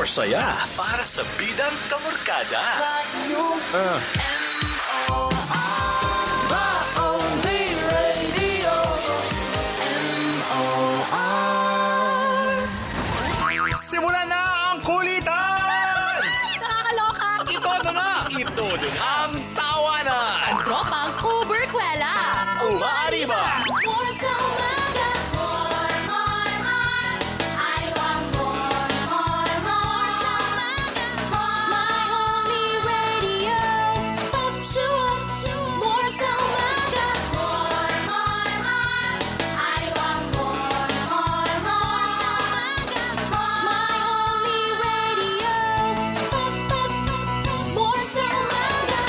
More saya para sa bidang kamorkada. My only radio. Simulan na ang kulitan! Nakakaloka! Itodo na! Itodo na ang tawanan. Ang tropang Uberkwela! Umaariba! More sa umaga. More, more, more. I want more, more, more sa umaga. More. My only radio. Up, shoo, up, more sa umaga. More, more, more. I want more, more, more sa umaga. More. My only radio. Up, up, up, more sa umaga.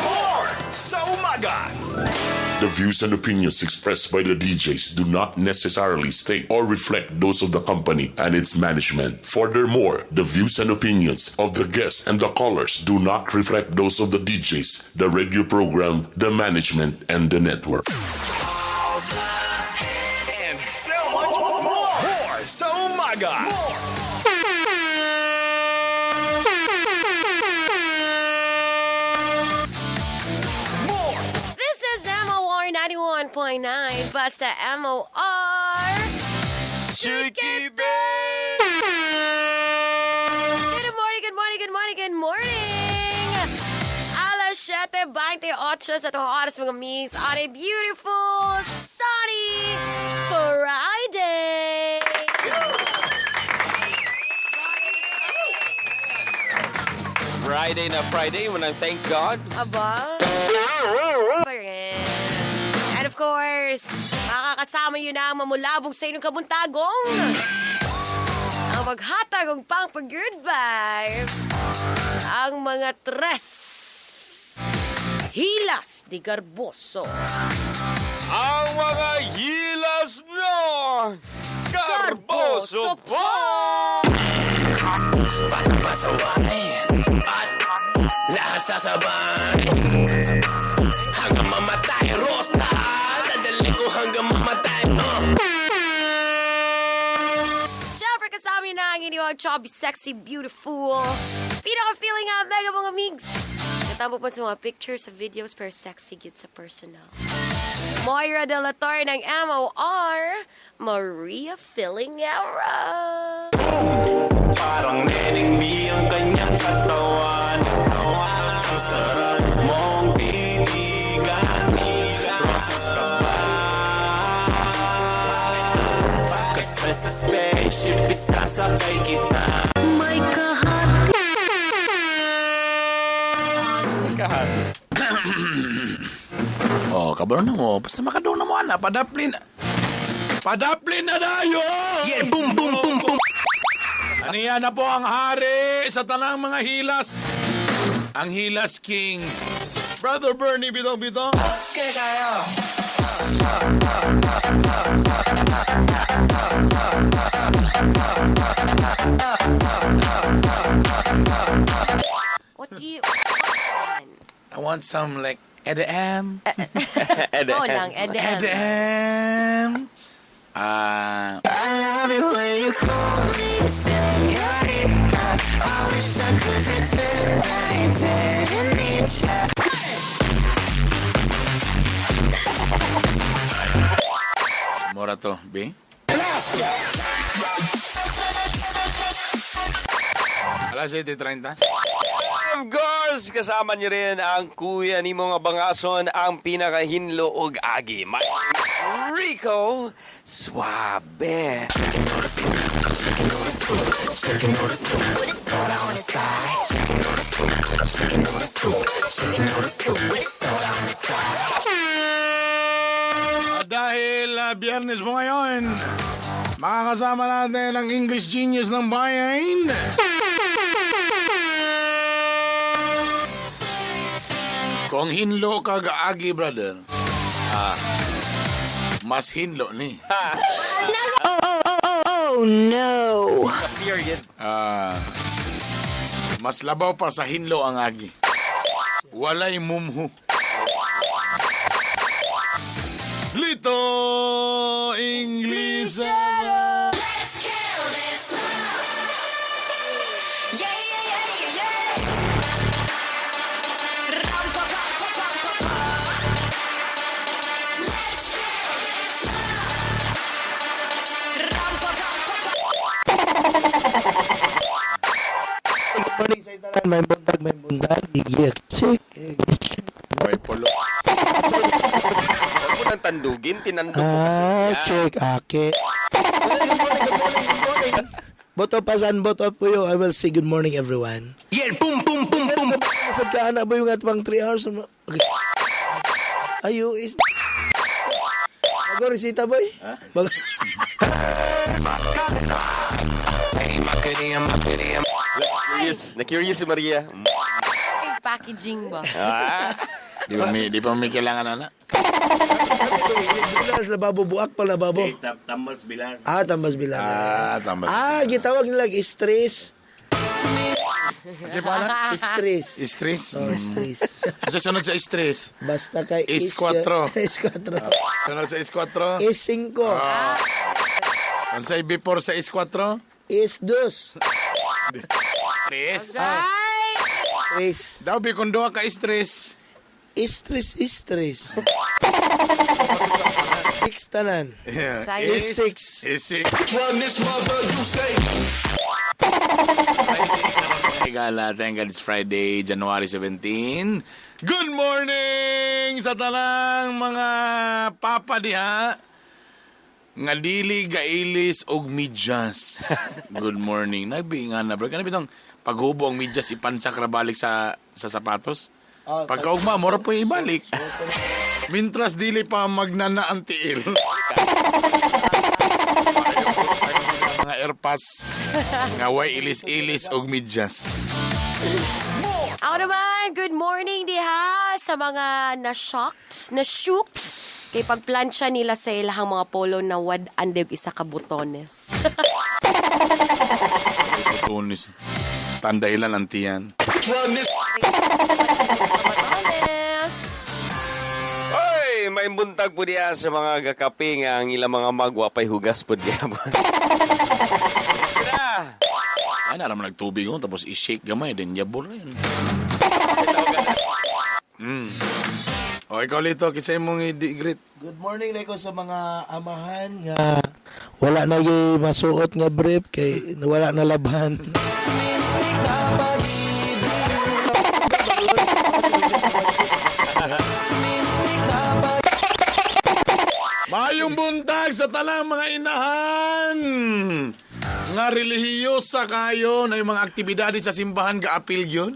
More sa umaga. The views and opinions expressed by the DJs do not necessarily state or reflect those of the company and its management. Furthermore, the views and opinions of the guests and the callers do not reflect those of the DJs, the radio program, the management, and the network. And so much more. More sa umaga. More. More. This is MOR 91.9, Basta MOR. Shaky Babe! Good morning, good morning, good morning, good morning! Alas 7:28 sa tuwang oras, mga mis, on a beautiful, sunny Friday! Friday na Friday, when I thank God. Aba? Pa rin. And of course, makakasama yun na ang mamulabog sa inyong kabuntagong. Ang maghatag og pang good vibes. Ang mga tres hilas di Garboso. Ang mga hilas na Garboso po! Lahat sasabay hanggang mamatay. Rosta. Dadalhin ko hanggang mamatay. Siyempre, kasama niyo na ang inyong chubby, sexy, beautiful. Pinaka-feeling nga, mega mga migs. Natambok man sa mga pictures, sa videos, pero sexy gyud sa personal. Moira De La Torre ng MOR, Maria Filingera. Parang neneng B ang kanyang katawan. Ang sarap mong titigan. Rosas ka ba? Kasi sa spaceship isasakay kita. May kahat. Oh, kabalo na mo. Basta makadung na mo, ana. Padaplin. Padaplin na dayo! Yeah, boom, boom, boom, boom. Aniya na po ang hari sa tanang mga hilas. Ang Hilas King. Brother Bernie, bitong bitong. What do you want? I want some like EDM. Oh lang, EDM. EDM. Ah, I love it when you call me señorita. I wish I could pretend I didn't need ya. Mora to, B. Alas 7:30. Of course, kasama niyo rin ang kuya ni mga bangason, ang pinakahinlo og agi. My Rico Suabe. At dahil Biyernes mo ngayon, makakasama natin ang English genius ng bayan. Kung hinlo ka gaagi, brother, mas hinlo ni. Oh no! Period. Mas labaw pa sa hinlo ang agi. Walay mumhu. Lito English. this love. Let's kill this love. Yeah, yeah, yeah, yeah, yeah. Ram-pa-pa-pa-pa-pa-pa. Let's kill this love. Ram-pa-pa-pa-pa. Good morning sa italan. May buntag, may buntag. Gigiyak-chik. May pulo. Huwag mo nang tandugin, tinandog ko kasi. Ah, niya. check. Ake. Good morning, good morning, good morning. Boto pasan, boto po yo. I will say good morning, everyone. Yeah, boom, boom, boom, boom. Masad ka, anak ba yung at pang 3 hours? Okay. Ayo, is... Bago resita, boy? Bago... Curious. Na-curious si Maria. Packaging ba? Ah, Di ba may kailangan ana? Bilar sa lababo, buak pa lababo. Tambals Bilar. Ah, tambas bilar. Ah, tama. Ah, gitawag nila stress. Kasi pala? Stress. Stress. Oh, stress. Kasi sunod sa stress. Basta kay Is kwatro. Is 4. Sunod sa is 4. Is 5. Ang sa before sa is 4? Is 2. Tres. Ay! Stress. Daw bi kung duha ka stress. Stress, stress. 6 tanan. Yeah. Sayang. Is 6. Is 6. Run this mother, you say. Gala, thank God it's Friday, January 17. Good morning sa tanang mga papa diha. Nga dili gailis og medyas. Good morning. Nagbi nga na bro. Kana bitong paghubo ang medyas ipansak ra balik sa sapatos. Ah, Pagkaugma mora po ibalik. Mintras dili pa magnana ang tiil. Mga airpass nga way ilis-ilis og medyas. Ako naman, good morning diha sa mga na-shocked, na-shooked kay pagplansya nila sa ilahang mga polo na wad-an og isa ka butones. Tunis. Tandailan ang tiyan. Run this. Butones! Oy, may buntag po diya sa mga gakape nga ang ilang mga magwapay hugas po diya. Sila! Ay, naramang nagtubig ko, tapos i-shake gamay, then yabor na yun. O, ikaw lito, kisay mong i-greet. Good morning na sa mga amahan nga wala na yung masuot nga brief kay wala na labhan. Mayong buntag sa talang mga inahan! Nga relihiyosa kayo na yung mga aktibidades sa simbahan gaapil yun.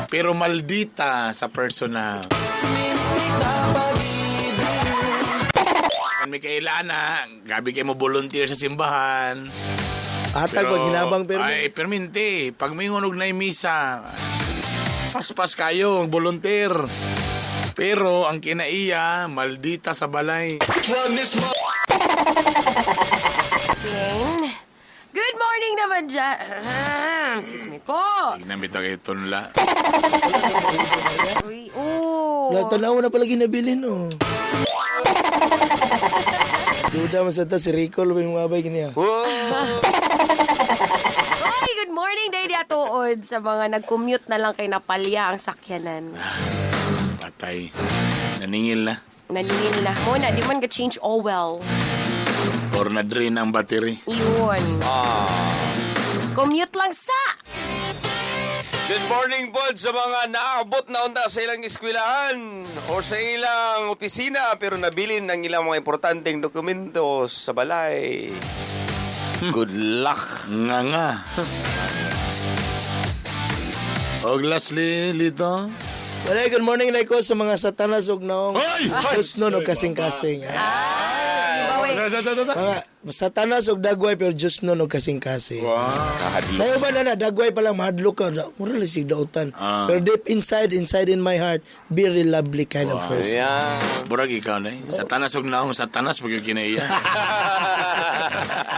Pero maldita sa personal. Kan may kailana, gabi kayo mo volunteer sa simbahan. Atag pag hinabang pero Ay, perminte. Pag may unog na yung misa, paspas kayo, volunteer. Pero ang kinaiya, maldita sa balay. Run this mother. Good morning naman dyan. Excuse me po. Tignan bitaw kay tunla. Uy, oh. La, tanaw na pala ginabilin oh. Duda man sa ta si Rico yung mga bay kaniya. Whoa! Ay, good morning, day di atuod sa mga nag-commute na lang kay napalya ang sakyanan. Patay. Naningil na. Naningin na. Muna, di man ga-change all well. Or na-drain ang battery. Yun. Commute lang sa! Good morning po sa mga naabot na unta sa ilang eskwelahan o sa ilang opisina pero nabilin ang ilang mga importanteng dokumento sa balay. Good luck. Nga nga. Og lastly, Lito. Wala, good morning na ko sa mga satanas og naong. Hoy! Diyos nun og kasing-kasing. Ah. Wait. Mga satanas og dagway pero Diyos nun og kasing-kasing. Wow. Tayo ba na na, dagway pa lang, mahadlok ka. Mura lang sig dautan. Ah. Pero deep inside, inside in my heart, very lovely kind of person. Yeah. Burag ikaw na eh. Satanas og naong, satanas pag yung kinaiya.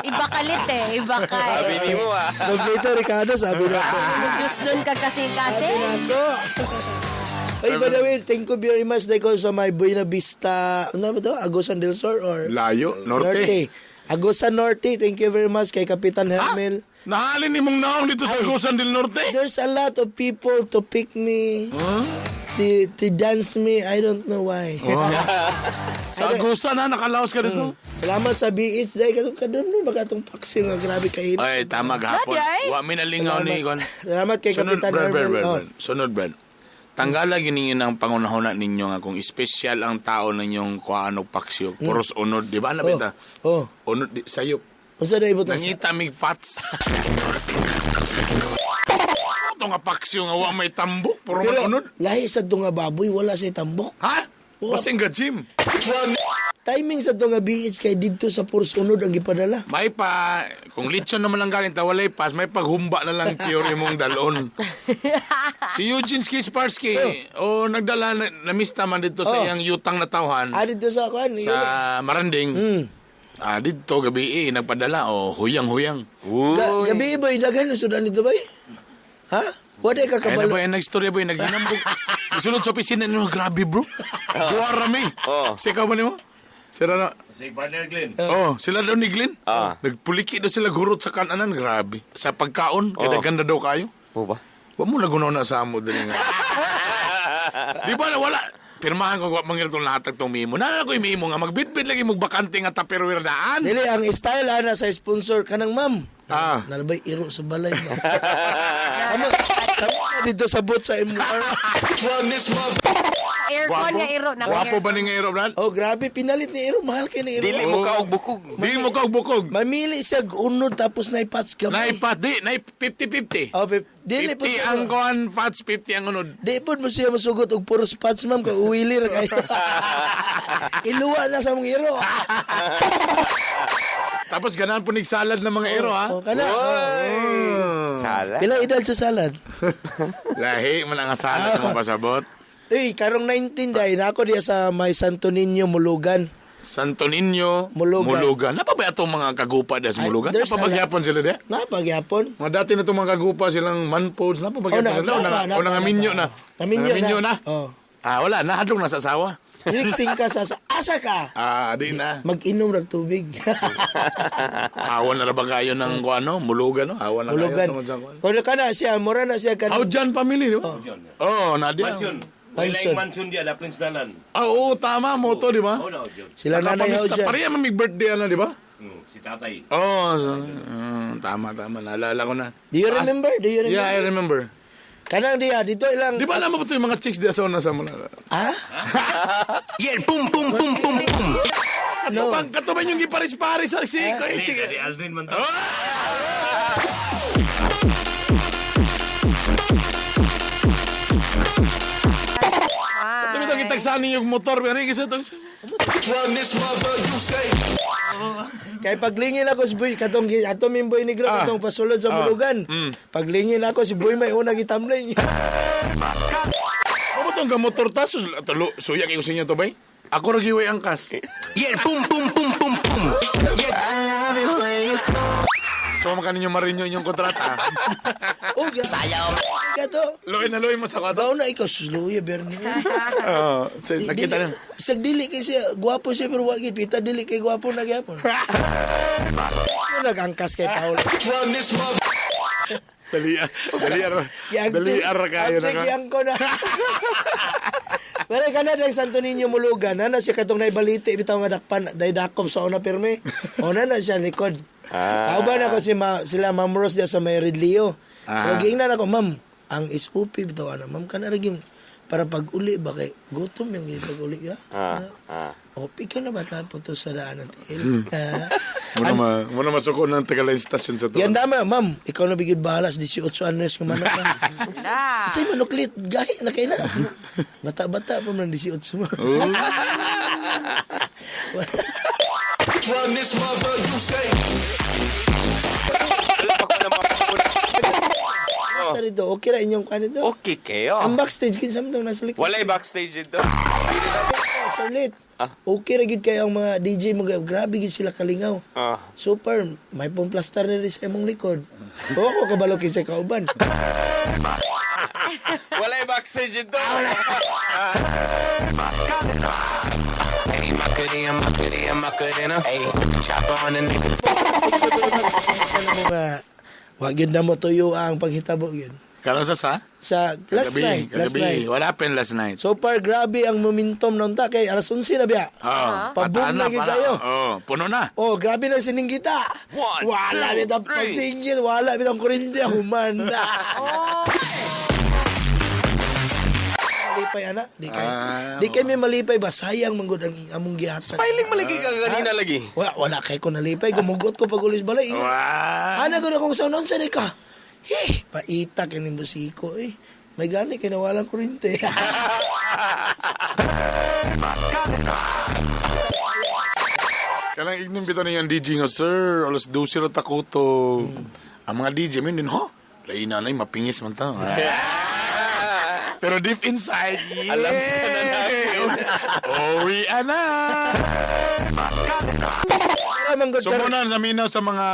Iba kalit eh. Iba ka Sabi eh. ni mo ah. Kompleto, Ricardo, sabi na ako. Diyos nun ka kasing-kasing. Ako. Ay, by the way, thank you very much dahil ko sa my Buena Vista, ano ba to? Agusan del Sur or Layo, Norte. Agusan Norte, thank you very much kay Kapitan Hermel. Nahalin ni mong naong dito sa Agusan del Norte. There's a lot of people to pick me, to dance me. I don't know why. Sa Agusan ha, nakalaos ka dito. Salamat sa BH dahil katong kadun nun baka itong paksi nga grabe kain. Ay, tama gahapon. Grabe, ay. Wa mi nalingaw ni Kon. Salamat kay Sunod, Kapitan Brad, Brad, Hermel. Brad, Oh. Brad. Sunod, Brad. Tanggala giningin ang pangunahon ninyo nga kung espesyal ang tao ninyong kuhaan og paksiw. Puros unod, di ba? Ano Oh. ba Oh. Unod, di, sayop. Unsa na ibutang sa Nangita mig fats. Ito nga paksiw nga wa may tambok, puro man Pero unod. lahi sa tunga baboy wala say tambok. Ha? Basing ga gym. Timing sa tunga BH kay didto sa puros unod ang gipadala. May pa, kung lechon naman ang galing, ta walay pas, may paghumba na lang pure imong dalon. Si Eugene Skisparsky, oh. Nagdala, na, namista man dito sa Oh. iyang yutang na tawhan Ah, dito sa kuan. sa Maranding. Ah, dito gabi eh, nagpadala, oh, huyang-huyang. Gabi boy daghan na sudan dito bay. Ha? Wala ka Kaya na kabalo. ba yung nagstorya ba yung naghinambog? Isunod sa opisina nyo, grabe bro. Duwara mi. Oh. Sikaw ba nimo? Sila na, Si partner Glenn. oh, sila daw ni Glenn. Ah. Nagpuliki daw sila gurot sa kananan, grabe. Sa pagkaon, kaya ganda daw kayo. Oo ba? Wa mo lagunaw na sa amo diri nga. Di ba na wala? Pirmahan ko wa mangyari tong lahat tong mimo. Nana ko yung mimo nga magbitbit lagi mong bakante nga Tupperware daan. Dili ang style ana sa sponsor kanang ma'am. Ah. Nalabay iro sa balay ba. Sama sama dito sa booth sa MR. Aircon nga iro. Naka Gwapo ba ni nga iro, Brad? Oh, grabe pinalit ni iro, mahal kay ni iro. Dili mo ka og bukog. Di mo ka bukog. Mamili siya og unod tapos naipats gamay. Naipat di, nai 50-50. Oh, dili po 50 siya. ang kuan fats, 50 ang unod. Di po mo siya masugot og puros pats ma'am kay uwili ra kayo. Iluwa na sa mong iro. Tapos ganahan po nig salad ng mga iro ha. Oh, kana. Oh. Sala. Pila edad sa salad? Lahi man ang salad mo pasabot. Uy, karong 19 dahil na ako diya sa may Santo Niño Mulugan. Santo Niño, Mulugan. Mulugan. Napa ba itong mga kagupa diya sa Ay, Mulugan? there's Napa a lot. magyapon sila diya? Napagyapon. Mga dati na itong mga kagupa silang manpods, Oh, napapagyapon sila. O napa, nang- o nangaminyo na. Naminyo Nangaminyo na. na. Oh. Ah, wala. Nahadlok na sa asawa. Diliksing ka sa asa ka. Ah, di na. Mag-inom rag tubig. Awan na ra ba kayo ng kung ano? Mulugan, no? Awan na Mulugan. kayo. tungod sa kuan. Kung kana siya, mura na siya How kanang John family, di ba? Oh, na di. Mansion. Mansion. Mansion. Mansion diya, Laplins Dalan. Ah, oo, tama. Moto, di ba? Oh, no, John. sila nanay Nakapamista. Haujan. Pareha man may birthday, ano, di ba? Si tatay. Oh, so, tama, tama. Naalala ko na. Do you remember? Do you remember? Yeah, I remember. Kanang diya, dito ilang... Di ba alam mo ito yung mga chicks di sa una sa mga... Ah? Yeah, boom, boom, boom, boom, boom. No. Katubang yung giparis-paris sa si Hindi, si di Aldrin man to. Katubang itong itagsaan ninyong motor. Pero kasi ito. Kay paglingin ako si Boy, katong ato min Boy Negro Ah. katong pasulod sa Mulugan. Paglingin ako si Boy may una gitamling. Ano itong gamotor ta? Suyang yung sinyo to ba? Ako ragiway ang kas. Yeah, boom, boom, boom, boom, boom. So maka ninyo marinyo inyong kontrata. Oh, sayaw. Ka to. Luoy na luoy mo sa kwato. Baw na ikaw suluya Bernie. Oo. So, nakita na. Bisag dili kay siya, gwapo siya pero wa gid pita dili kay gwapo na gyapon. Ano nagangkas kay Paul? Dali, dali, dali, ara kayo na. Ang ko na. Pero kana dahil Santo Niño Mulugan, na na siya katong naibaliti bitaw nga dakpan dahil dakop sa una pirmi. Una na siya likod. Ah. Kauban ako si ma, sila Ma'am Rose diya sa may Ridleo. Ah. Pero giingnan ako, ma'am, ang SOP bitaw ana, ma'am kana ra yung para pag uli ba kay gutom yung pag uli ka. Ah, ah. O, ikaw na ba tapo to sa daan ng tiil? Ah. Muna ma, muna masuko ng Tagalan Station sa to. Yan dama, ma'am. Ikaw na bigid balas, 18 anos nga manok na. Na. Kasi manuklit, gahi na kay na. Bata-bata pa man 18 mo. Wala pa ko na mga Basta rito, okay ra inyong kanito. Okay kayo. Ang backstage, kinsa man tong nasa likod. Walay backstage dito. Sir Lit. Ah. Okay ra gyud kayo ang mga DJ mo. Grabe gyud sila kalingaw. Ah. Super, may pong plastar na rin sa imong likod. O ako kabalo kinsa kauban. Walay backstage dito. Siya na mga wag yun na mo tuyo ang paghitabo yun. Karon sa? Sa last Kagabi, night, last kagabi. night. What happened last night? So far, grabe ang momentum nun ta kay alas 11 na biya. Oh, Paboom pataan na gyud pala. kayo. Oh, puno na. Oh, grabe na siningita. One, wala two, bitaw three. pagsingit, wala bitaw kuryente, human na. Oh. Malipay ana, di kay. Ah, di kay may malipay ba sayang man gud ang among gihatag. Smiling malagi ka kanina lagi. Wala, wala kay ko nalipay, gumugot ko pag ulis balay. Wow. Ana gud akong sound unsa di ka. He, paita kini musiko eh. May gani kay nawalang kuryente. Kanang ignon bitaw niyang DJ nga, sir, alas 12 ra takuto. Ang mga DJ, min din, ho? Lain na lang, mapingis man ta. Pero deep inside, yeah. Alam sa na natin. Uwi na. Wala man gud So karon. muna, naminaw sa mga,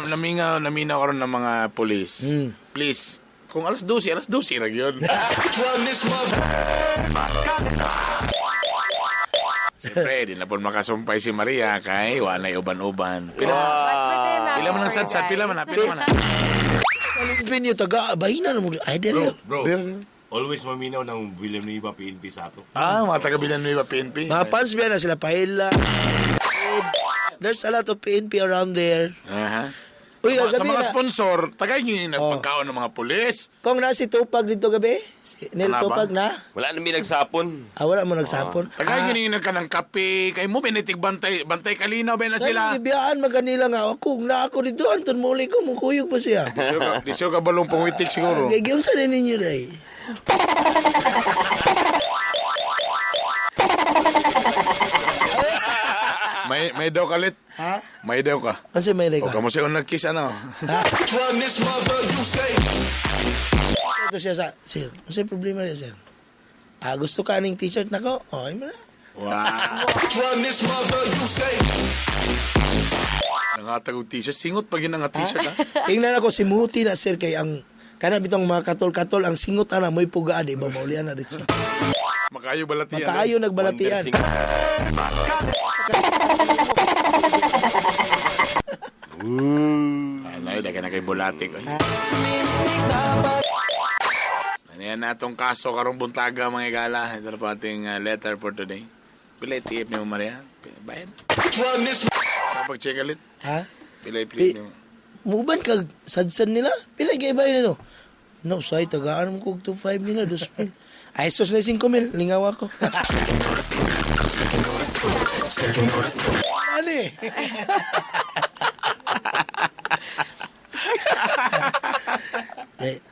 namingaw, naminaw karon ng mga police. Please, kung alas 12, alas 12 ra gyud. Siyempre, di na po makasumpay si Maria kay walay uban-uban. Pila, pila man ang sadsad, pila man, pila man. Venue taga bahina na mo. Ay dili. Bro, always maminaw ng William Niva PNP sa ato. Ah, mga taga Villanueva PNP. Mga fans biya na sila paella. There's a lot of PNP around there. Aha. Uy, Sa, gabi sa mga na. sponsor, tagay nyo yung Oh. nagpagkaon ng mga pulis. Kung na si Tupag dito gabi, si Neil Wala ba? Tupag na. Wala na may nagsapon. Ah, wala mo nagsapon. Tagay nyo yung nagka ng kape. Kay mo, binitig bantay, bantay kalinaw, ben na sila. Sila. Biyaan maganila nga ako na ako dito anton muli ko mukuyog pa siya. Di siya ka balong pangitik siguro. Kay giunsa din ninyo day. May daw kalit. Ha? May daw ka. Kasi may O ka. kamo siya nagkiss ano. Ito siya sa, sir, ano problema niya, sir? Ah, gusto ka aning t-shirt na ko? Okay mo na. Wow. Nangatag og t-shirt. Singot pa gina nga t-shirt ha. Tingnan ako si Muti na sir kay ang kana bitong mga katol-katol ang singot ana mo'y pugaan di ba maulian na dito. Makayo balatian. Makaayo nagbalatian. Alay, daga na kay Bulatik. Ay. Ano yan natong kaso karong buntaga mga igala. Ito na po ating letter for today. Pila TF ni mo Maria? Bayad. Sa pag-check ulit. Ha? Pila i-play ni mo. Muban kag sadsan nila? Pila kay bay nino? No, say tagaan mo kog 25 nila 2,000. Ay sus na 5,000, lingaw ako. Ano eh?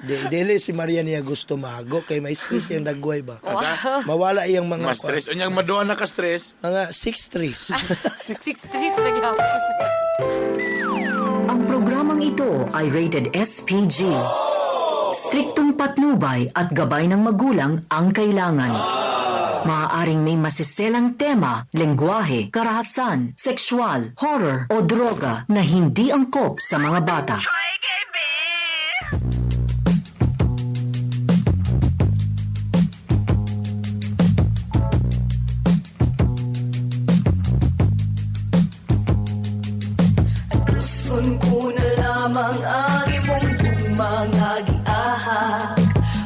Dili si Maria niya gusto mago kay may stress yung dagway ba. Asa? Mawala iyang mga Mas stress. Unyang maduan na ka stress. Mga 6 trees. 6-3 na gyapon. Ang programang ito ay rated SPG. Striktong patnubay at gabay ng magulang ang kailangan. Maaaring may masiselang tema, lengguwahe, karahasan, sexual, horror o droga na hindi angkop sa mga bata. Gusto ko na lamang ang imong mga giahak.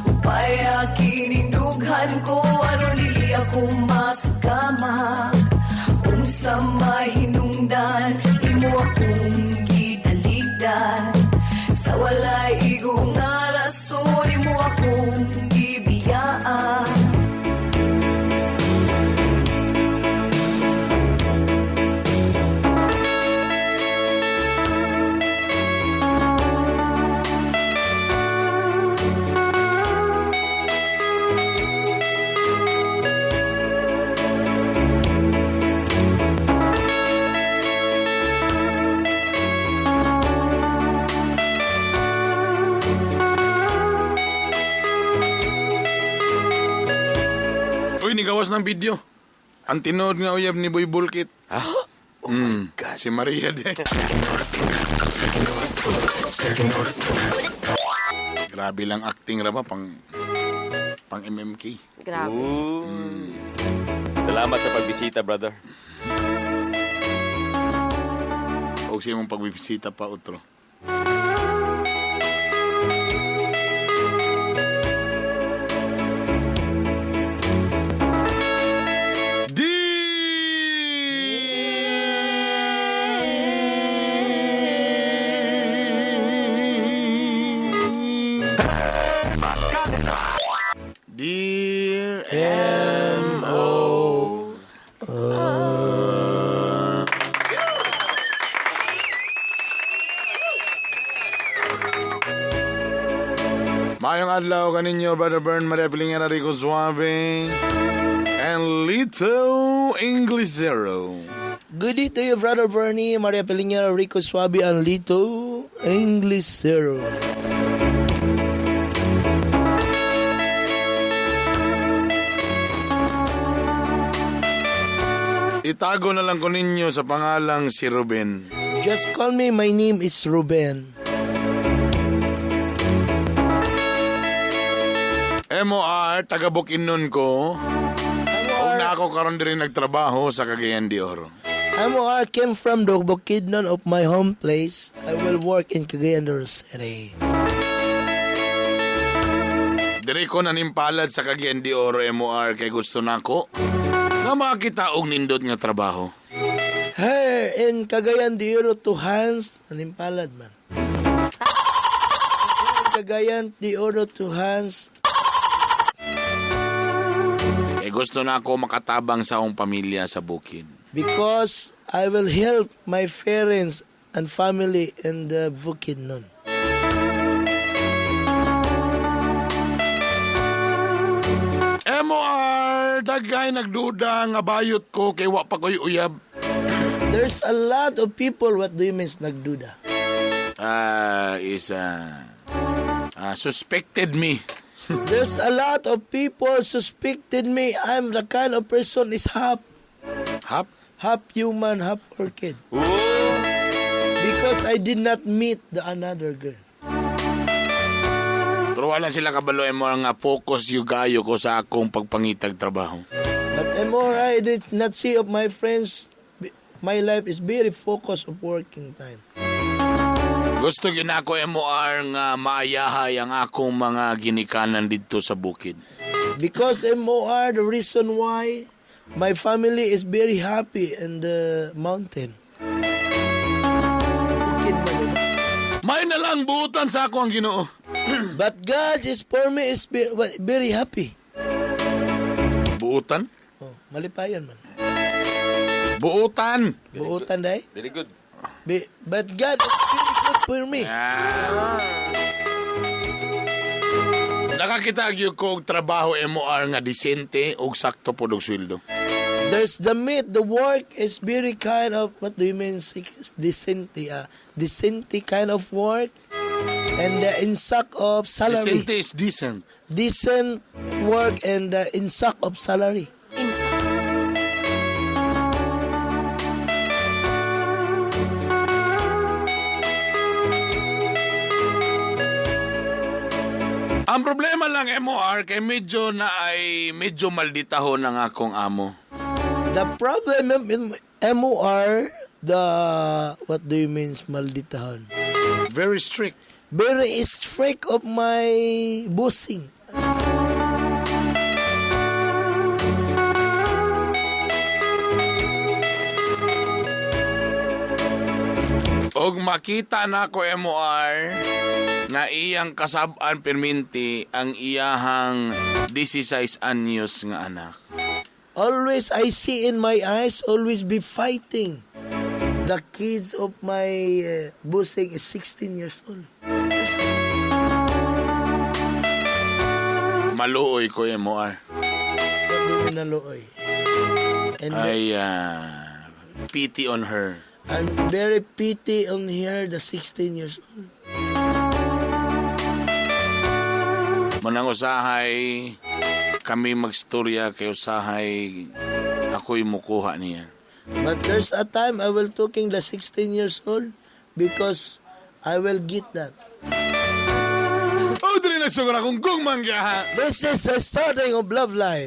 Upay kinindugan ko aron dili ako masakamak. Unsa mahinungdan imo akong gitaligdan. Sa walay igo nga rason imo akong gibiyaan. Uy, nigawas ng video. Ang tinuod nga uyab ni Boy Bulkit. Ha? Oh my God. Si Maria de. Grabe lang acting ra ba pang Pang MMK. Grabe. Salamat sa pagbisita, brother. O sa imong pagbisita pa otro. Dear M.O. Mayong adlaw kaninyo, Brother Bern, Maria Pilingera, Rico Suave, and Little English Zero. Good day to you, Brother Bernie, Maria Pelingera, Rico Suabe, and Lito English Zero. Itago na lang ko ninyo sa pangalang si Ruben. Just call me, my name is Ruben. MOR, taga Bukidnon ko. Ug na ako karon diri nagtrabaho sa Cagayan de Oro. MOR came from the Bukidnon of my home place. I will work in Cagayan de Oro City. Diri ko nanimpalad sa Cagayan de Oro MOR kay gusto nako nga makita og nindot nga trabaho. Hey, in Cagayan de Oro to Hans, nanimpalad man. In Cagayan de Oro to Hans, Kay gusto nako makatabang sa akong pamilya sa bukid. because I will help my parents and family in the Bukidnon. MOR, daghay nagduda nga bayot ko kay wa pa ko'y uyab. There's a lot of people, what do you mean, nagduda? Is suspected me. There's a lot of people suspected me. I'm the kind of person is half. Half? Half human, half orchid. Because I did not meet the another girl. Pero wala sila kabalo MOR nga focus yung gayo ko sa akong pagpangitag trabaho. But MOR, I did not see of my friends. My life is very focused of working time. Gusto gyud nako MOR nga maayahay ang akong mga ginikanan didto sa bukid. Because MOR, the reason why my family is very happy in the mountain. Bukid man, diba? May na lang buutan sa ako ang Ginoo. But God is for me is very happy. Buutan? Oh, malipayon man. Buutan. Buutan day. Very good. But God is very good for me. Nakakita gyud ko og trabaho MOR nga disente og sakto pod og sweldo. There's the meat, the work is very kind of, what do you mean, decente, decente kind of work, and the insack of salary. Decente is decent. Decent work and the insack of salary. Insack. Ang problema lang MOR kay medyo na ay medyo malditahon ang akong amo. The problem in MOR, the, what do you mean, malditahon? Very strict. Very strict of my bossing. Og makita na ko MOR na iyang kasab-an perminti ang iyahang 16 anyos nga anak. Always I see in my eyes, always be fighting. The kids of my bossing is 16 years old. Maluoy ko MOR. What do you mean naluoy? And I pity on her. I'm very pity on here, the 16 years old. Manang usahay, kami magstorya kay usahay, ako'y mukuha niya. But there's a time I will talking the 16 years old because I will get that. Oh, dili Lisod akong gugmang ha. This is the starting of love life.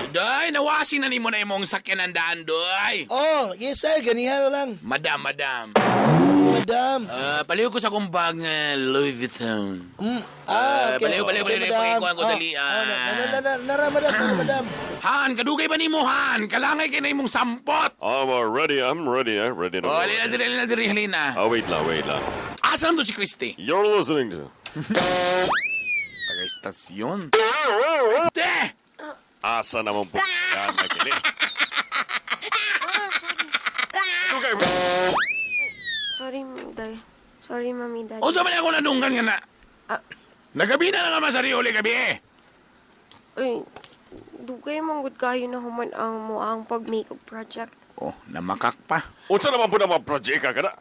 Day, nawasin na nimo na imong sakyanan daan, doy. Oh, yes sir, ganihan lang. Madam, madam. Madam. Paliw ko sa akong bag nga Louis Vuitton. Ah, okay. Baliw, baliw, Okay, baliw, madam. pakikuhan ko Oh, dali. oh, na, na, na, nara, madam, nara, madam. Han, kadugay ba nimo Han? Kalangay kay na imong sampot. I'm ready, I'm ready, I'm ready to Oh, go. alina diri, alina diri, alina. Oh, wait lang, wait lang. Asan to si Christy? You're listening to... Taga-estasyon. Christy! Asa naman po yan na kini? Sorry, Day. Sorry, Mami, Daddy. Unsa man ako nadunggan nga na? Nagabi na nga masari uli gabi eh. Uy, dugay mong good kayo na human ang mo ang pag-makeup project. Oh, namakak pa. Unsa naman po naman project ka na?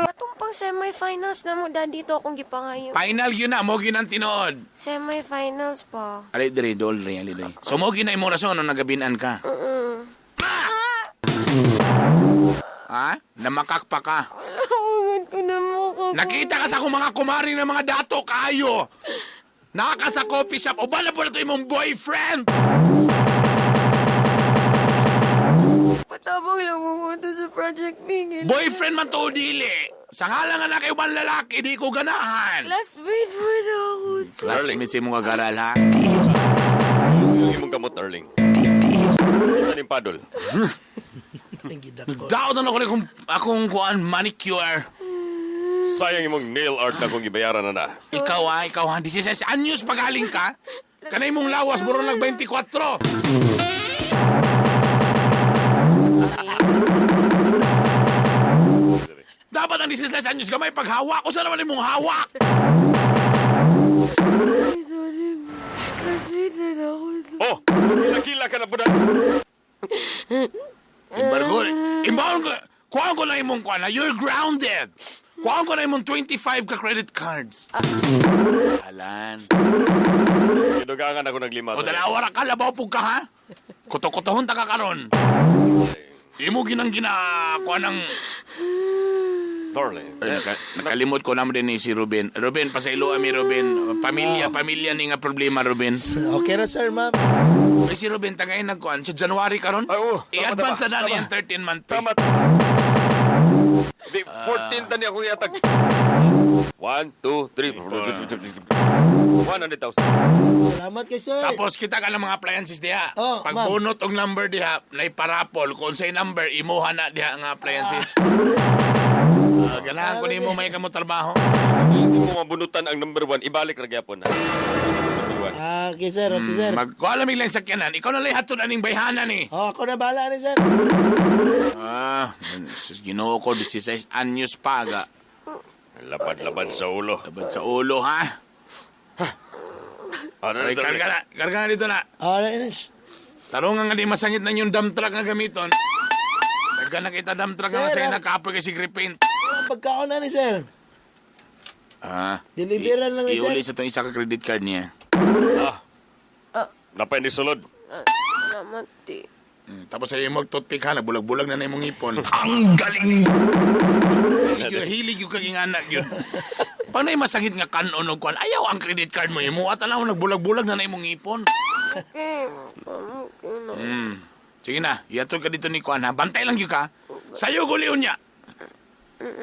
Atong pang semi-finals na mo, Daddy, to akong gipangayo. Final yun na, mo gyud ang tinuod. Semi-finals pa. Ali diri dol diri ali diri. So mo gyud na imong rason nung nagabinan ka. Ha? Namakak pa ka. Alam ko na mo ko. Nakita ka sa akong mga kumari ng mga dato kayo. Naka sa coffee shop. O bala po na to imong boyfriend. Patabang lang mo to sa project Miguel. Boyfriend man to o dili. Sa ngalan nga na kayo man lalaki, di ko ganahan. Classmate mo na ako. Classmate sa imong kagaral, ha? Yung imong gamot, darling. Ano yung paddle? Daot na ako na akong kuan manicure. Sayang imong nail art na kung ibayaran na na. Ikaw ha, ikaw ha. 16 anyos pagaling ka. Kanay mong lawas, buro nag 24. Dapat ang 16 anyos gamay paghawak. Usa naman imong hawak. Ay, sorry. Classmate na ako. Oh, nakila ka na po na. Embargo. Imbaon ko. Kuhaan ko na imong kuhaan. You're grounded. Kuhaan ko na imong 25 ka credit cards. Alan. Kinugangan ako naglima. O dalawa ra ka, labaw po ka ha? Kuto-kutohon ta ka karon. Imo ginang gina kuha ng Darling. Ay, nakalimot ko naman din ni si Ruben. Ruben, pasaylo ami Ruben. Pamilya, pamilya ni nga problema Ruben. Okay na sir, ma'am. Ay, si Ruben tagay nagkuan sa January karon. Ay, oo. Tama, I-advance tama, na na tama. yung 13 month pay. Tama. Di, 14 tani akong iatag. 1, 2, 3, 100,000. Salamat kay sir. Tapos kita ka ng mga appliances diha. Oh, Pag ma'am. bunot og number diha, naiparapol. Kung say number, imuha na diha ang appliances. Ah, ganahan ko nimo may kamo trabaho. Hindi mo mabunutan ang number 1, ibalik ra gyapon na. Number 1. Ah, okay sir, okay sir. Magkuha lang lang sakyanan. Ikaw na lang hatod aning bayhanan ni. Oh, ako na bahala ni sir. Ah, sus, Ginoo ko 16 anyos pa ga. Labad-labad sa ulo. Labad sa ulo ha. Ano Ay, karga na, karga na dito na. Ah, na- Tarong nga di masangit na yung dump truck nga gamiton. Daga na kita dump truck nga Sir, masangit ah. na kapoy kasi gripin. Pagkaon na ni sir. Ah. Deliveran lang ni sir. Iuli sa itong isa ka credit card niya. Ah. Napay ni sulod. Naman, ti. Tapos sa imong toothpick ha, nagbulag-bulag na na imong ngipon. Ang galing! Hilig yung kaging anak yun. Paano yung masakit nga kanon o kuan? Ayaw ang credit card mo imo. At alam mo, nagbulag-bulag na na imong ngipon. Okay, okay na. Sige na, iatol ka dito ni Kuan ha. Bantay lang yun ka. Sa'yo gulion niya.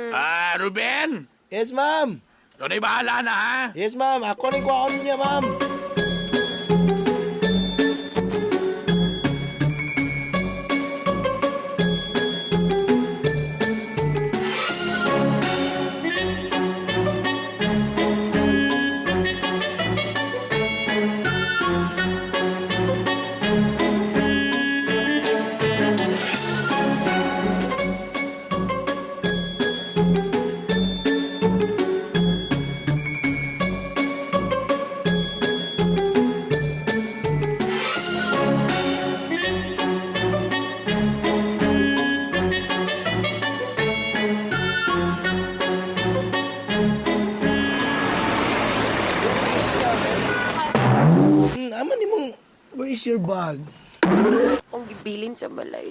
Ah, Ruben! Yes, ma'am. Ikaw na'y bahala na ha. Yes, ma'am. Ako rin kuhaon niya, ma'am. Ama ni mong, where is your bag? Akong gibilin sa balay.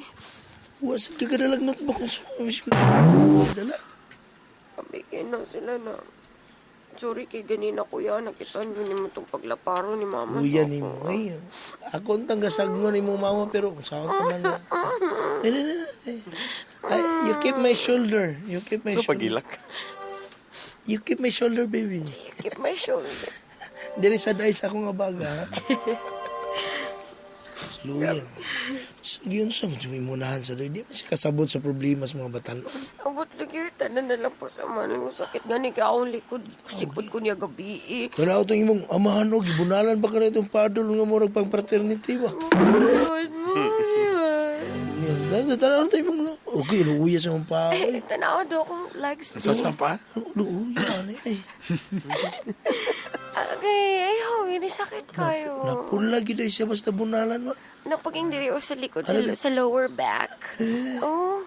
Wa sa ka kadalag notebook kung sa wish ko. Dala. Abigay na sila na. Sorry kay ganina kuya, nakita niyo ni mo itong paglaparo ni mama. Uya ni mo. Ay, ako ang tanggasagno ni mo mama pero kung saan ka man na. Ay, ay, ay, ay. Ay, you keep my shoulder. You keep my So shoulder. pagilak. You keep my shoulder, baby. You keep my shoulder. Dili sa dais ako nga baga. ha? Sluya. Sige yun sa imunahan sa doy. Di man siya kasabot sa problema sa mga batan. Abot lagi, tanan na lang po sa manin ko sakit. Gani kaya akong likod, sikod ko niya gabi eh. Tanaw itong imong amahan o, gibunalan ba ka na itong padol nga murag pang fraternity ba? Good morning. Tanaw ito imong, okay, luuya sa mong paa. Eh, tanaw daw akong legs. Sa pa? Luuya, ano eh. Okay, ayaw, hindi sakit kayo. Napula gid ay siya basta bunalan ba? Napaging diri o sa likod, sa lower back. Oh,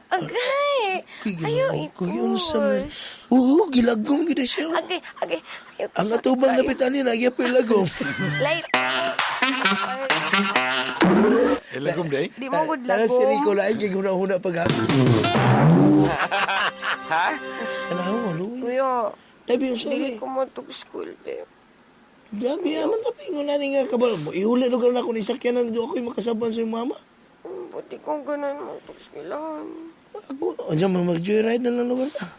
agay. Ayaw, i-push. Oo, gilagom gid ay siya. Agay, agay. Ayaw, Ang sakit atubang kayo. dapitan niya, nagya pa ilagom. Light. Lagom day? Di mo good Tara si lagom. Rico lain kay huna-huna pag Ha? Tanaw, luuya. Kuya, Dabi yung sorry. dili ko matug school, babe. Grabe, aman tapi ingon na nga kabal. Iuli lugar na ako ni sakyanan dito ako yung makasaban sa iyong mama. Buti ko ganun matug eskwelahan. Ako, andiyan mo mag-joyride na lang lugar ta.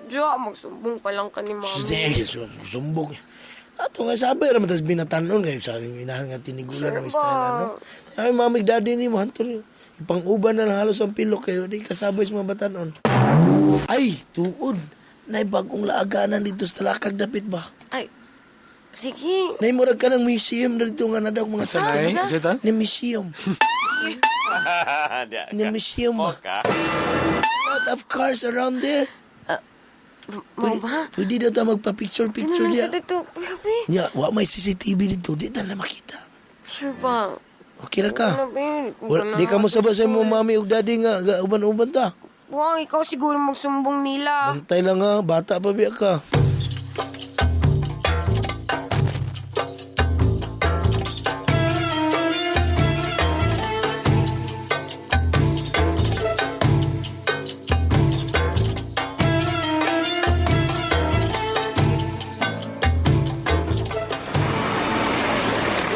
Diyo, magsumbong pa lang ka ni mama. Sige, sumbong. Ato nga sabi, raman tas binatanon kayo sa inahan nga tinigulan Sure ng style, ba? ano? Ay, mami, daddy ni mo, hanto niyo. Ipang-uban na lang halos ang pilok kayo, di kasabay sa mga batanon. Ay, tuod. Nay, bagong laaganan dito sa talakag dapit ba? Ay, sige. Nay, murag ka ng museum na dito nga na daw mga Sa nay? sakyan. Sa tan? Ni museum. Ni museum ba? Moka. Lot of cars around there. Mama, Pwede daw ta magpa-picture-picture Diyan niya. na lang dito, baby. Nya, wa may CCTV dito. Di ta na makita. Sure ba? Okay ra ka. Ano ba yun? Kung Wala, ganun di ka mo ako sabay sa imong school. mami ug daddy nga ga, uban-uban ta. Buwang, ikaw siguro magsumbong nila. Bantay lang ha, bata pa biya ka.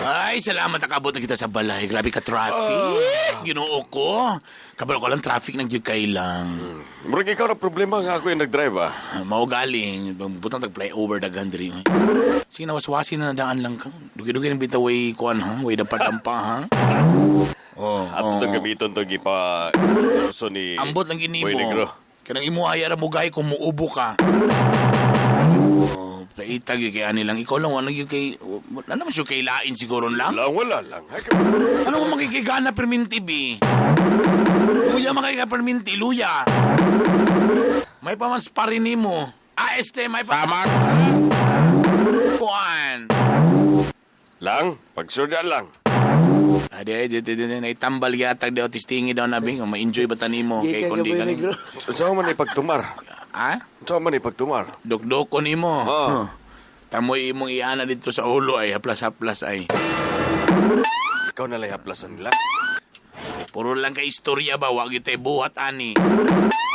Ay, salamat nakabot na kita sa balay. Grabe ka traffic. Ginoo ko. Kabalo ko lang traffic ng kay lang. Murag ikaw na problema nga ako yung nag-drive ah. Mao galing. Butang tag flyover daghan diri. Sige na waswasi na daan lang ka. Dugi-dugi ng bitaway kuan ha. Way dapat dampa ha. Oh, At oh. itong gamiton itong ipa... Kurso ni... Ambot lang gini Boy mo. Negro. Kanang imo ay ara mugay kung muubo ka. Oh, Paitag yung kay ani lang. Ikaw lang, wala yung kay... Wala naman siya kay lain siguro lang. Wala, wala lang. Ay, Ano mo makikigana perminti, bi? Luya makikigana perminti, luya. May pamans pa rin mo. Ah, este, may pa... Tama. Kuan. Lang, pagsurda lang. Ade, di, di, di, di, naitambal yatag di otistingi daw na, bi. Kung ma-enjoy ba tanimo? Kay Gikan kundi ka ka ba, ni... negro? Saan man ipagtumar? Ha? Saan man ipagtumar? Dukdoko nimo. Oh. Huh. Tamoy imong iana dito sa ulo ay haplas-haplas ay. Ikaw na lang haplasan nila. Puro lang kay istorya ba, wag gyud tay buhat ani.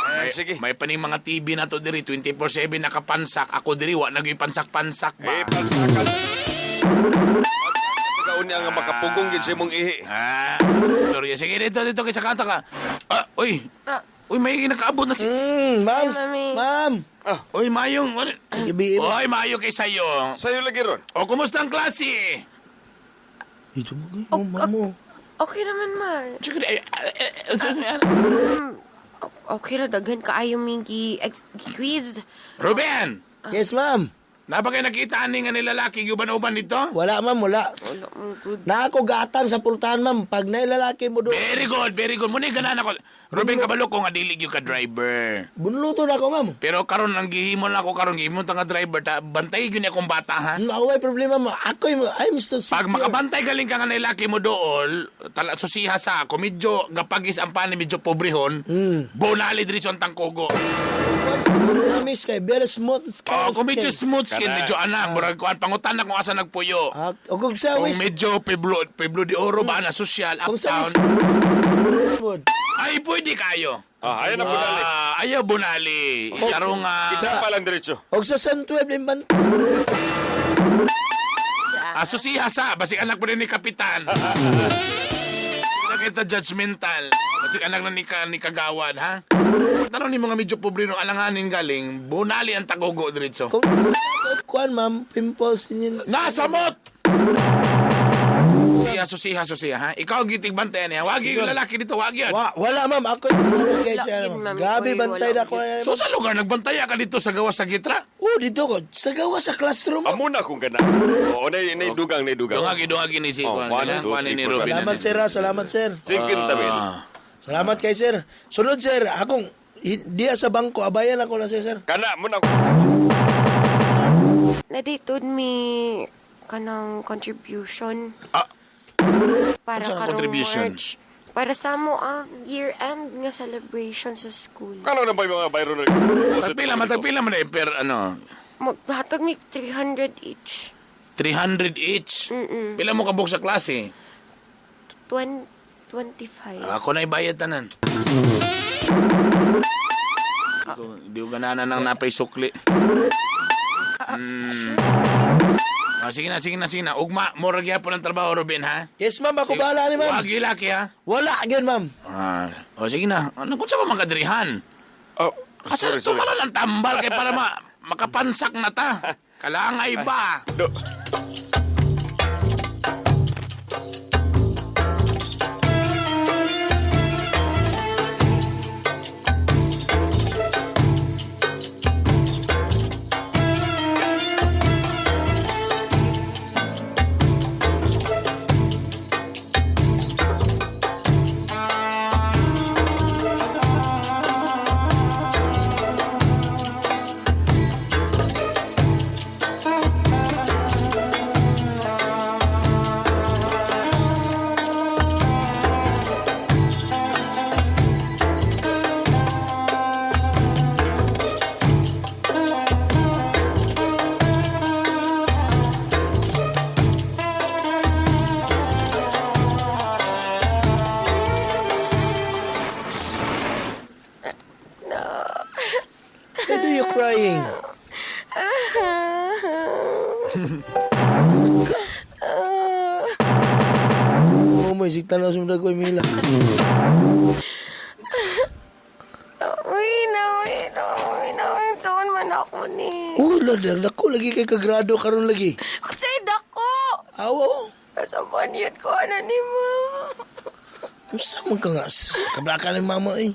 Ay, sige. May paning mga TV na to diri 24/7 nakapansak. Ako diri wa nagyoy pansak-pansak ba. Eh, pansakan. Ikaw niya nga makapugong gid sa imong ihi. Ah, istorya. Sige dito dito kay sa kanta ka. Ah, uy. Uy, may nakaabot na si Ma'am, Ay, mami. ma'am. Uy, mayong. Gabi, Uy, mayo kay sayo. Sa'yo lagi ron. O, kumusta ang klase? Ito mo, oh, mamo. Okay naman, ma. Sige, ay, ay, ay, ay, ay, Okay na, daghan kaayo mi gi quiz. Ruben! Yes, ma'am. Napa kayo nakita ani nga nilalaki guban-uban dito? Wala, ma'am, wala. Wala mo good. Na ako gatang sa pultahan, ma'am. Pag nailalaki mo doon, Very good, very good. Muna ganan ako. Ruben, kabalo ko nga dili gyud ka driver. bunluto na ako, ma'am. Pero karon ang gihimo na ako karon gihimo ta nga driver ta bantay gyud ni akong bata ha. Ako may problema, ma'am. Ako, I'm still secure. Pag makabantay galing ka nga nilaki mo dool, tala susiha sa ako medyo gapagis ang pani medyo pobrehon. Bonali diretso ang tangkogo. Once, promise kay very smooth skin. Oh, kung medyo smooth skin, Kana. medyo ana, murag kuan pangutan na kung asa nagpuyo. Ah, o kung sa Kung west, medyo Pueblo, Pueblo de Oro ba na social kung sa uptown. west, smooth. Ay pwede kayo. Ah, ayaw na bunali. Ah, ayaw bunali. Karong nga Isa pa lang diretso. O sa San 12, limban. Ah, susiha sa, basig anak mo rin ni Kapitan. Hindi kita judgmental. Basig anak na ni Kagawad, ha? Tanong ni mga medyo pobre nung alanganin galing, bunali ang tagogo diretso. Kung kuan, ma'am, pimples inyo. Nasamot! Susiha, susiha, susiha, ha? Ikaw ang gitig bantayan niya. Wag yung lalaki dito, wag yun. Wala, ma'am. Ako, wala kay Wala siya, yun, ma'am. ma'am. Grabe, Uy, bantay wala na ako. yun. So sa lugar, nagbantaya ka dito sa gawas sa gitra? Oh, dito ko. Sa gawa sa classroom, ma'am. Amo na kung gana. Oo, nay dugang, nay dugang. Dungagi, dungagi ni si Oh, Juan. one, two, Juan three, ni four, Ruben. Salamat, sir. ah. Salamat, sir. 50 mil. Ah. Salamat kay sir. Sunod, sir. Akong, diya sa bangko, abayan ako na, sir. Kana mo na ko. Naditod mi kanang contribution. Ah. Para Unsa ang karong contribution? March. Para sa mo ang year-end nga celebration sa school. Kano na ba yung mga bayro na? Tagpila man, tagpila man eh, per ano, Maghatag mi 300 each. 300 each. Pila mo kabuk sa klase? 20, 25. Ako na ibayad tanan. Di ko gananan ng napay sukli. Ah, sige na, sige na, sige na. Ugma, murag gyapon ang trabaho, Ruben, ha? Yes, ma'am. Ako bahala ni, ma'am. Wag ilaki, ha? Wala, again, ma'am. Ah, o sige na. Ano kung sa ba makadrihan? Oh, Kasi sorry, sorry. tumalo ng tambal kay para makapansak na ta. Kalangay ba? Do. Why do you crying? Oh, may siktan na sumdag ko, Mila. Uy, na, uy, na, uy, na, uy, saan man ako ni. Oh, ladang dako lagi kay kagrado karon lagi. Kasi dako! Awo. Sa banyet ko, ano ni mama. Unsa man ka nga? Kablaka ni mama eh.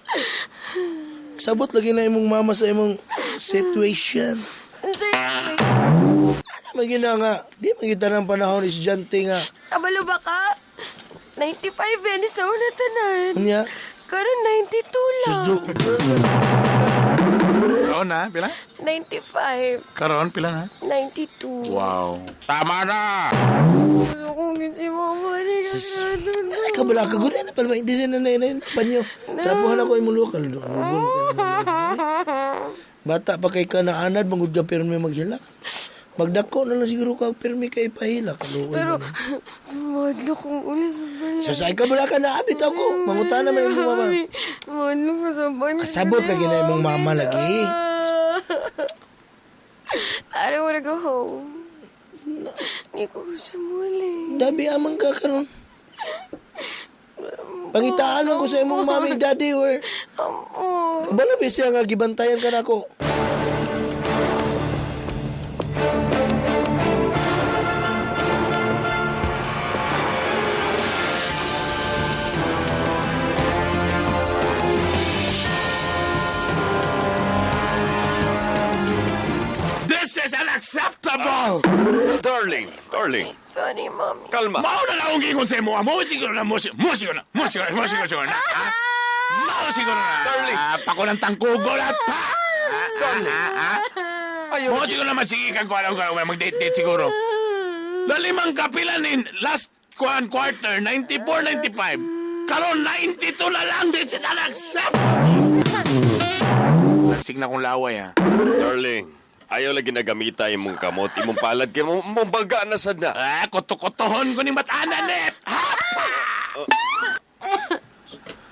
Sabot lagi na imong mama sa imong situation. Unsay, Ano man gina nga? Di man kita ng panahon estudyante nga. kabalo ba ka? 95 yan sa una tanan. Unya. Karon 92 lang. So na, pila? 95. Karon, pila na? 92. Wow. Tama na! Gusto kong yun si mama ni kagrado. Ay, kabala ka gud na palma hindi na na na panyo. Trapuhan ako imong lokal. Bata pa kay ka na anad mangud ka pero may maghilak. Magdako na lang siguro ka pirmi kay pahila kaluoy. Pero, madlo kong uli sa balay. Sa sa ikaw wala ka naabit ako. Mangutana man imong mama. Madlo ko sa balay. Kasabot lagi na imong mama lagi. I don't wanna go home. Hindi ko gusto muli. Dabi amang ka karon. Pangitaan man ko sa imong mami, daddy or Ampo. Balo ba siya nga gibantayan ka nako? This is unacceptable! Darling, darling. Sorry, mami. Kalma. Mao na lang akong gingon sa imo. Mo siguro na mo mo siguro na. Mo siguro mo siguro siguro na. Ha? Mao siguro na. Darling. Ah, pako ng tangkugo lahat pa. Darling. Ayaw. Mo siguro na masige kang kuan kuan mag-date date siguro. Lalimang kapila ni last kuan quarter 94 95. Karon 92 na lang. This is unacceptable. Nagsig na kong laway ah. Darling, ayaw lagi nagamita imong kamot, imong palad kay mo mong baga na sad na. Ah, kuto-kutohon ko ni matana nep. Ha?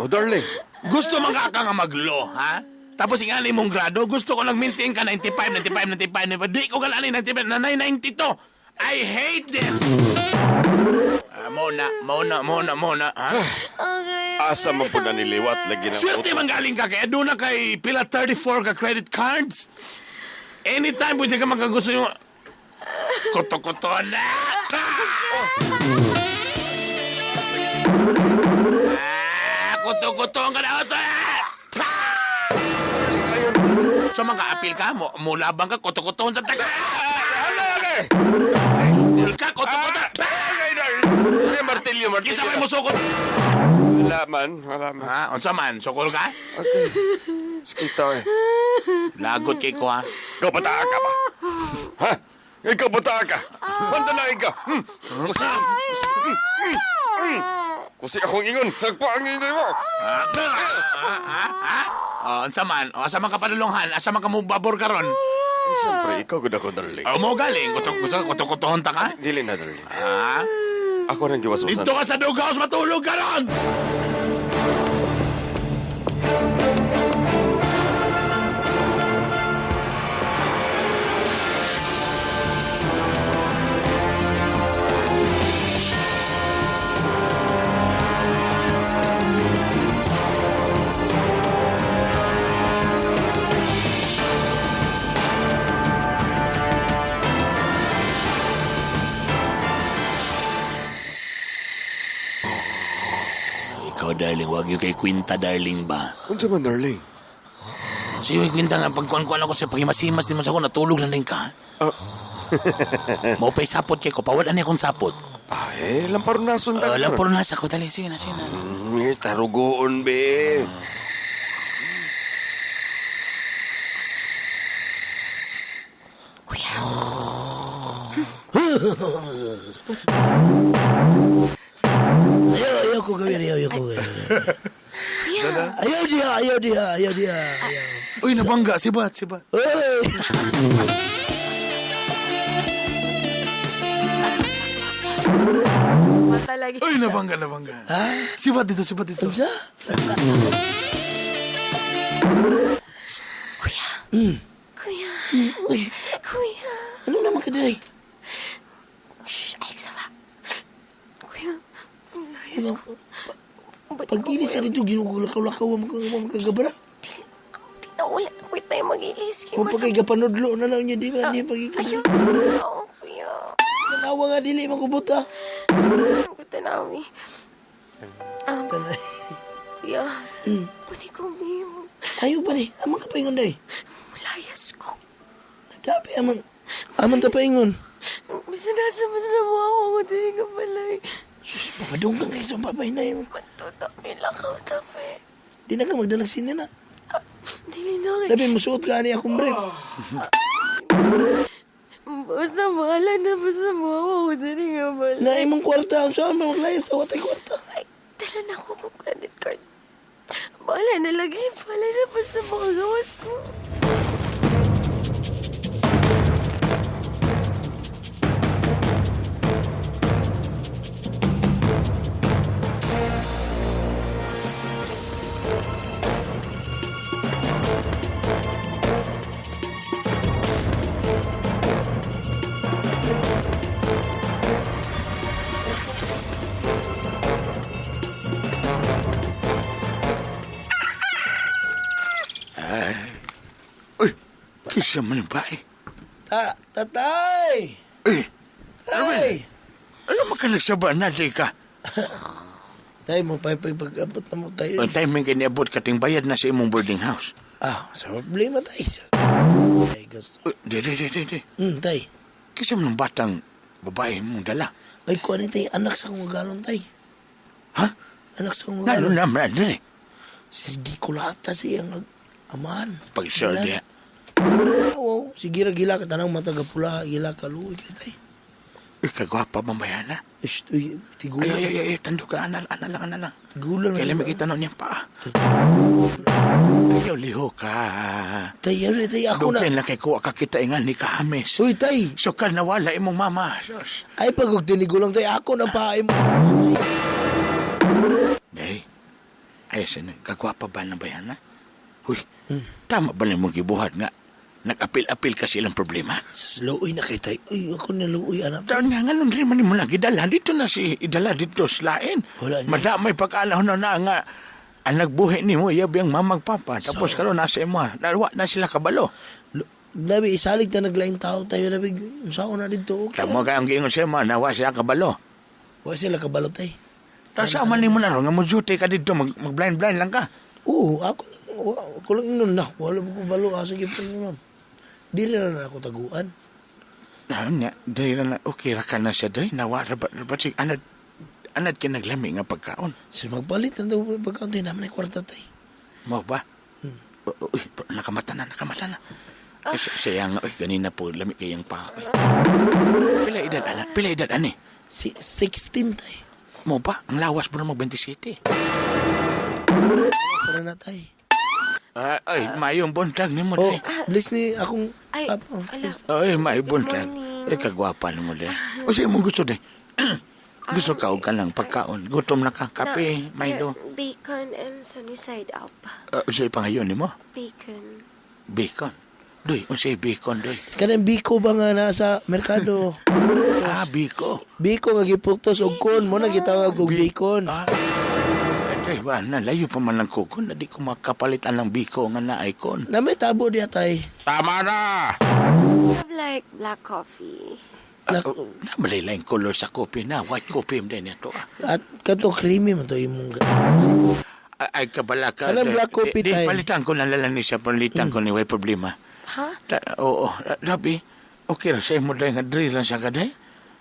Oh, darling. Gusto man ka ka nga maglo, ha? Tapos ingani mong grado, gusto ko nag-maintain ka 95, 95, 95, 95. Di ko galani 95, nanay 92. I hate this. Ah, mo na, mo na, mo na, mo na, ha? Okay. Asa man po na niliwat lagi na. Swerte man galing ka kaya doon na kay pila 34 ka credit cards. Anytime pwede ka magkagusto yung kuto-kuto na. Ah, kuto-kuto ka na ito. So mga apil ka, mo, mulabang ka, kuto-kutoon sa taga. Ka, kuto-kuto. Ay, darling. Ay, martilyo, martilyo. Kinsa may musukol? Wala man, wala man. Ha? Unsa man? Sukol ka? Okay. Sakita eh. Lagot kay ko ha. Ikaw bataa ka ba? Ha? Ikaw bataa ka? Banda na ikaw. Hmm. Kusi. Hmm. Hmm. Kusi akong ingon. Sagpa ang ingon mo. Ha? Ha? Ha? Ha? Oh, unsa man? O, asa man ka padulonghan? Asa man ka mo babor karon? Eh, siyempre, ikaw gud ako, darling. O, mo galing. Gusto, gusto, kuto-kutohon ta ka? Dili na, darling. Ha? Ako nang giwaswasan. Dito ka sa doghouse matulog karon! Ikaw, darling, wag yung kay Quinta, darling ba? Unsa man, darling? Sige, Quinta nga, pagkuhan-kuhan ako sa paghimas-himas, di mo sa ako, natulog na rin ka. Mo pa'y sapot kay ko, pawad ani akong sapot. Ay, lamparo na sundan. Lamparo na sa ko, dali, sige na, sige na. Tarugoon, be. Ayaw, ayaw ko gawin, ayaw, ayaw ko gawin. Ayaw diha, ayaw diha, ayaw diha. Ayaw. Uy, nabangga, sibat, sibat. Uy! Talaga. Uy, nabangga, nabangga. Ha? Sibat dito, sibat dito. Unsa? Kuya. Kuya. Uy, Kuya. ano naman ka dihay? Shh, ay, sawa. Kuya, layas ko. Ba't ko, Pag-ilis kuya? sa dito, ginugulakaw-lakaw ang magkagabra. Tinawala na kuya tayo mag-ilis. Kay Kung pagkay gapanudlo na lang niya, di ba? Di pag Ayaw. Oo, kuya. Tanawa nga dili magubot ah. Ang tanawi. Kuya, pwede ko mo. Ayaw pa ni, amang ka paingon day. Layas ko. Dapi aman, aman ta paingon. Basta nasa mas na mo ako ako din ka balay. Sus, papadunggan kayo sa papay na yun. Matuto, lakaw tabi. Di na ka magdalag sinin na. Dili na. Dabi, musuot ka ani akong brief. Basta bahala na basta mo ako ako din ka balay. Na imong kwarta, ang saan maglayas sa watay kwarta. Ay, dala na ako kong credit card. Bahala na lagi. Bahala na basta makagawas ko. Siya man ba eh? Tatay! Eh, Tay! ano makanagsaba na di ka? Tay, mo pagpagabot na mo tayo. Ang timing kiniabot kating bayad na sa imong boarding house. Ah, sa problema tay. Ay, gusto. Di, di, di, di, di. Tay. Kasi mo ng batang babae mong dala. Ay, kuha ni tay, anak sa kong galon tay. Ha? Anak sa kong Lalo galon. na, brother eh. Sige, kulata siyang amahan. Pag sure Gila. diya. Oo, sige ra gila ka tanang mata gapula, gila ka luoy kay tay. Uy, kagwapa mamayana. Ish, uy, tigulang. Ay, ay, ay, ay, tando ka, ana, ana lang, ana lang. Tigulang. Kailan makita na niyang paa. Ayaw, liho ka. Tay, ay, tay, ako na. Doon na kay kuha ka kita ingan ni Kahames. Uy, tay. So ka nawala imong mama. Sus. Ay, pag og tinigulang tay, ako na paa mo. Day, ay, sino, kagwapa ba na bayana? Uy, tama ba na mong gibuhat nga? Nag-apil-apil ka silang problema? Sa luoy na kay tay. Uy, ako na luoy, anak. Taon nga, nga nun rin man mo lagi dala dito na si, idala dito sa lain. Wala niya. Madamay pagkaalaw na na nga, ang nagbuhi ni mo, iyabi ang mamag papa. Tapos karon nasa imo, nawa na sila kabalo. Labi, isalig ta naglaing tao tayo. Labi, saan na dito? Okay. Tamo ka ang giingon sa imo, nawa sila kabalo. Wa sila kabalo tay. Tapos sa man nimo na ron, nga mo duty ka dito, mag, mag-blind-blind lang ka. Oo, ako lang. Ako lang ingnon na. Wala mo ko balo. Asa gyud pa ma'am. Dili na na ako taguan. Ah, nya, dahil na, okay ra ka na siya, dahil nawa, rabat, rabat, sig, anad, anad kinaglami nga pagkaon. Sir, magpalit lang daw pagkaon tayo. Naman ay kwarta tay. Mo ba? Uy, nakamata na, nakamata na. Eh, siya nga, uy, ganina po, lami kayang pa. Uy. Pila edad, ana? Pila edad, ani? Si, 16 tay. Mo ba? Ang lawas mo na mag 27. Sara na tay. Ah, ay, mayong buntag ni mo, Oh, day. bless ni akong Ay, papa. ala. Ay, mayong buntag. morning. Ay, kagwapa na mo, day. O, sa'yo mong gusto, day? Gusto ka o ka lang pagkaon. Gutom na ka, kape, Na- Milo. Bacon and sunny side up. Unsay pangayon nimo? Bacon. Bacon. Doy, unsay bacon, doy? Kanang biko ba nga nasa merkado? Ah, biko. Biko nga gipuktos og kon mo na gitawag og bacon. Ah. Ay, ba, na, layo pa man ang kuko na di ko makapalitan ng biko nga na icon. Na may tabo diya tay. Tama na! I have like black coffee. Na malay yung color sa kopi na. White coffee din ito. Ah. At kato creamy man to imong Ay, kabala ka. Alam, black coffee Di, tayo. palitan ko na lang ni siya. Palitan ko ni way problema. Ha? Oo, Rabi, okay ra sa imo dahil nga diri lang sa kaday.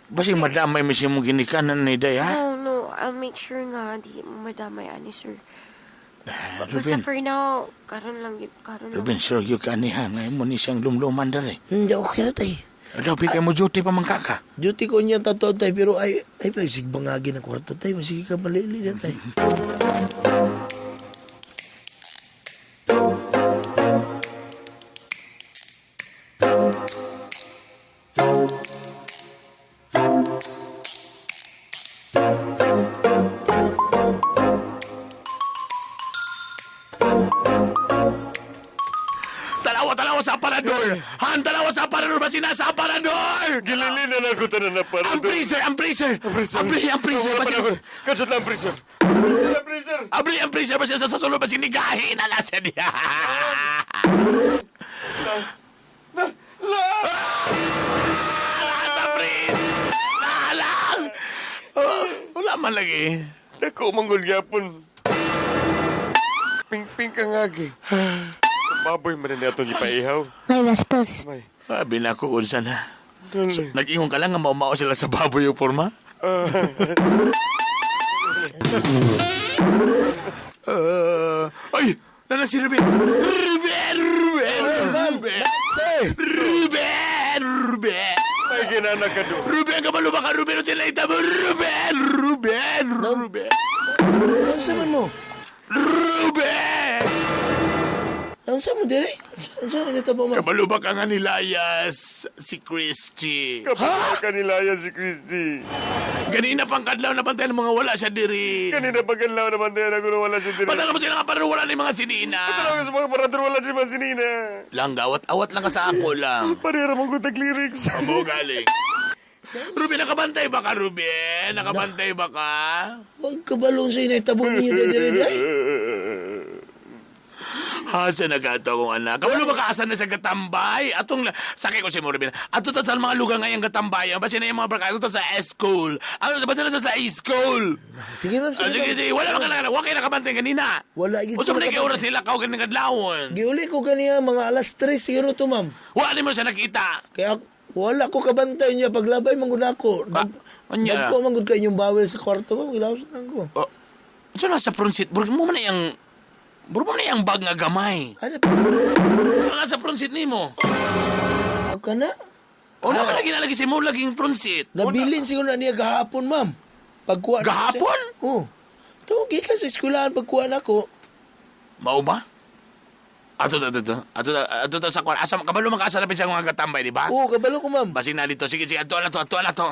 Basig madamay mi sa imong ginikanan ni day, ha? No, no. I'll make sure nga dili mo madamay ani sir. Ah, Basta Ruben, for now, karon lang yun, karon lang. Ruben, sure you ka ni ha. Ngayon mo ni siyang lumluman dere. Hindi okay ra tay. Rabi, kay mo duty pa man kaka. Duty ko niya tato tay pero ay ay pag sigbangagi ng kwarta tay masige ka malili na tay. Tanawa, tanawa sa aparador! Han, tanawa sa aparador! Basin na sa aparador! Gilili na lang ko tanan na aparador. Ang freezer! Ang freezer! Ang freezer! Ang freezer! Basin Kansot lang freezer. Abri ang freezer! Basin sa sulod! Basin nigahin na lang siya niya! Sa freeze! Nalang! Oh, wala man lagi. Dako manggol gyapon. Ping-ping ka nga gi. Baboy man na atong ipaihaw. May bastos. Sabi na ako, unsa na. So, nag-ingon ka lang nga maumao sila sa baboy yung forma? Ay! Nana si Ruben! Ruben! Ruben! Ruben! Ruben! Ruben! May ginana ka do. Ruben, kabalo ba ka? Ruben, sila ita mo? Ruben! Ruben! Ruben! Unsa man mo? Ruben! Unsa mo dire? Unsa man ito mo? Kabalo ba ka nga nilayas si Christy? Kabalo ka nilaya si Christy. Ganina pang kadlaw na bantayan mga wala siya diri. Kanina pang kadlaw na bantayan ako na wala siya diri. Patala mo sila nga parang wala na yung mga sinina. Patala mo sa mga parador wala siya mga sinina. Lang, awat-awat lang ka sa ako lang. Parera mong gutag lyrics. Amo galing. Ruben, nakabantay ba ka, Ruben? Nakabantay ba ka? Huwag ka balong sa inay tabo ninyo dire dire. Asa na ka ato akong anak? Kabalo ba ka asa na siya katambay? Atong, sakay ko si Moribin. Ato ta sa mga lugar ngayong katambayan. Basta na yung mga barkada. Ato ta sa school. Ato ta basta na sa school. Sige, ma'am. Ah, sige, sige. Wala man ka na. Wa kayo nakabantay kanina. Wala. Gid Unsa ko man kay oras nila kaw ganing kadlawon? Giuli ko kaniya mga alas 3 siguro to, ma'am. Wala nimo siya nakita. Kaya wala ko kabantay niya paglabay man gud ako. Unya. Dagko man gud kay inyong bawel sa kwarto, ma'am. Gilawas lang ko. Oh, unsa na sa front seat? Burg mo man na yang Burg mo man na yang bag nga gamay. Ano? Wala sa front seat nimo. Ako ka na. O na man lagi na lagi si mo laging front seat. Nabilin siguro na niya gahapon, ma'am. Pagkuha na Gahapon? Oo. Oh. Gikan sa eskwelahan pagkuha na ko. Mao ba? Ato ato ato. Ato ato ta sa kwan. Asa kabalo man ka asa lapit sa mga katambay, di ba? Oo, kabalo ko, ma'am. Basin na dito. Sige, sige, ato na to, ato na to.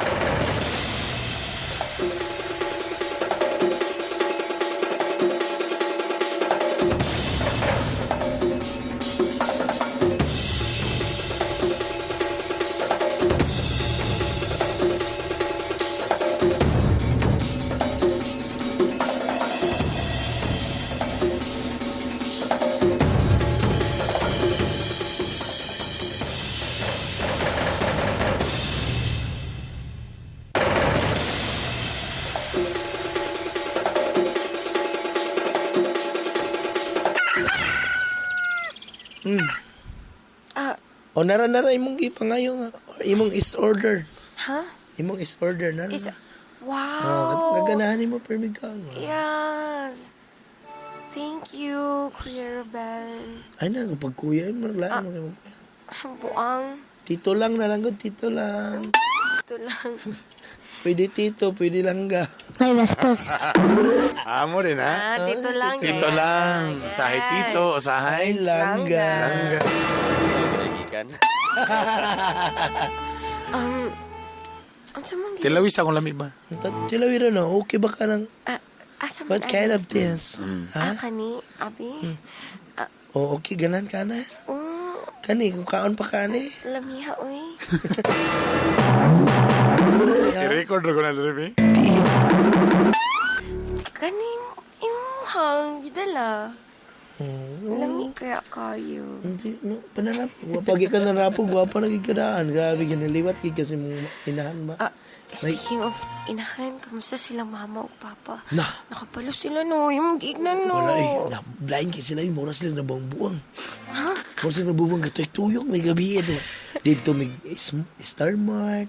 Ah, O nara nara imong gipangayo nga or imong is order. Ha? Imong is order nara. Is Oh, Wow. gaganahan nimo permit ka. Yes. Thank you, Kuya Ruben. Ay na pagkuya mo lain mo kay mo. Buang. Tito lang na lang gud, tito lang. Ito lang. Pwede tito, pwede langga. Ay, bastos. Amo rin ha? Ah, tito lang. Tito lang. Usahay tito, usahay langga. Langga. Kinagikan. Ang sa mga Tilawis akong lami ba? Tilawi ra no, okay ba ka ng Asa man What kind of this? Ah, Ha? kani, abi. O okay ganan ka na. Oh, Kani kung kaon pa kani. lamiha, uy. I-record ko na rin eh. Kani, imuhang gidala. Lami kaya kayo. Hindi, no, panarap. Pag ka narapo, gwapa na gid kadaan. Grabe ginaliwat gid kasi mong inahan ba. Ah, speaking of inahan, kamusta sila mama o papa? Na. Nakapalo sila no, yung gignan no. Wala eh. Na, blind kay sila yung mura silang nabuang-buang. Ha? Mura silang nabubuang katay tuyok may gabi ito. Dito may Star Mart.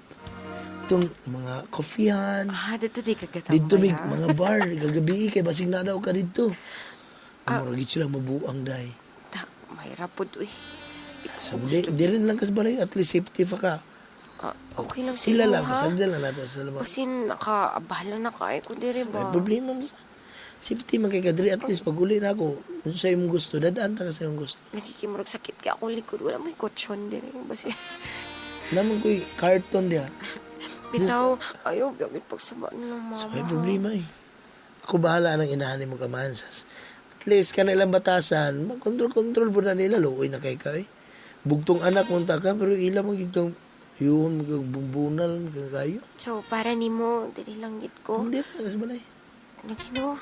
Itong mga coffeehan. Ah, dito di kagatambay. Dito may mga bar. Gagabi kay basig na daw ka dito. Mura gid sila mabuang day. Ta, mahirap po, uy. So, di rin lang kas balay. At least safety pa ka. Ah, okay lang Sila siguro, lang. ha? Sagdan lang nato sila lang. Kasi nakaabala na kayo ko diri May ba? problema mo sa safety man kay kadri at least pag uli na ako kung sa imong gusto dadaan ta ka sa imong gusto Nakikimurag sakit kay akong likod. Wala may kutsyon diri. Basi, naman ko'y carton diha bitaw, ayaw, biyagin pagsaba nilang mama. So, may problema eh. Ako bahala ng inahan mo kamansas. At least, kanilang batasan, makontrol-control po na nila. Luoy na kay ka eh. Bugtong anak mong taka, pero ila mo gitong, yun, magbumbunal, magkakayo. So, para nimo, diri lang gid ko. Hindi na, kasi balay. Nagino,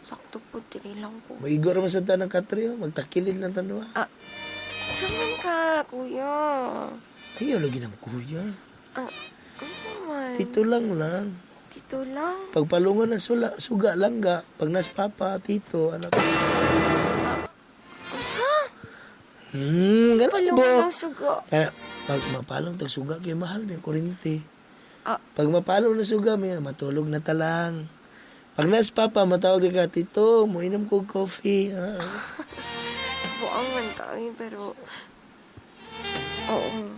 sakto po, diri lang ko. Maigo raman sa tanang katri, oh. Magtakilid lang tanwa. Ah, saan man ka, kuya? Ayaw lagi ng kuya. Ah, ano man? Tito lang lang. Tito lang. Pagpalungan ng sula, suga lang ga. Pag nas papa, tito, anak. Unsa? Ganun Palungan bo. ng suga. Kaya, pag mapalong tag suga kay mahal may kurente. Ah. Pag mapalong na suga may matulog na talang. Pag nas papa matawag ka tito, moinom ko coffee. Ah, Buang man kayo, pero... Oo.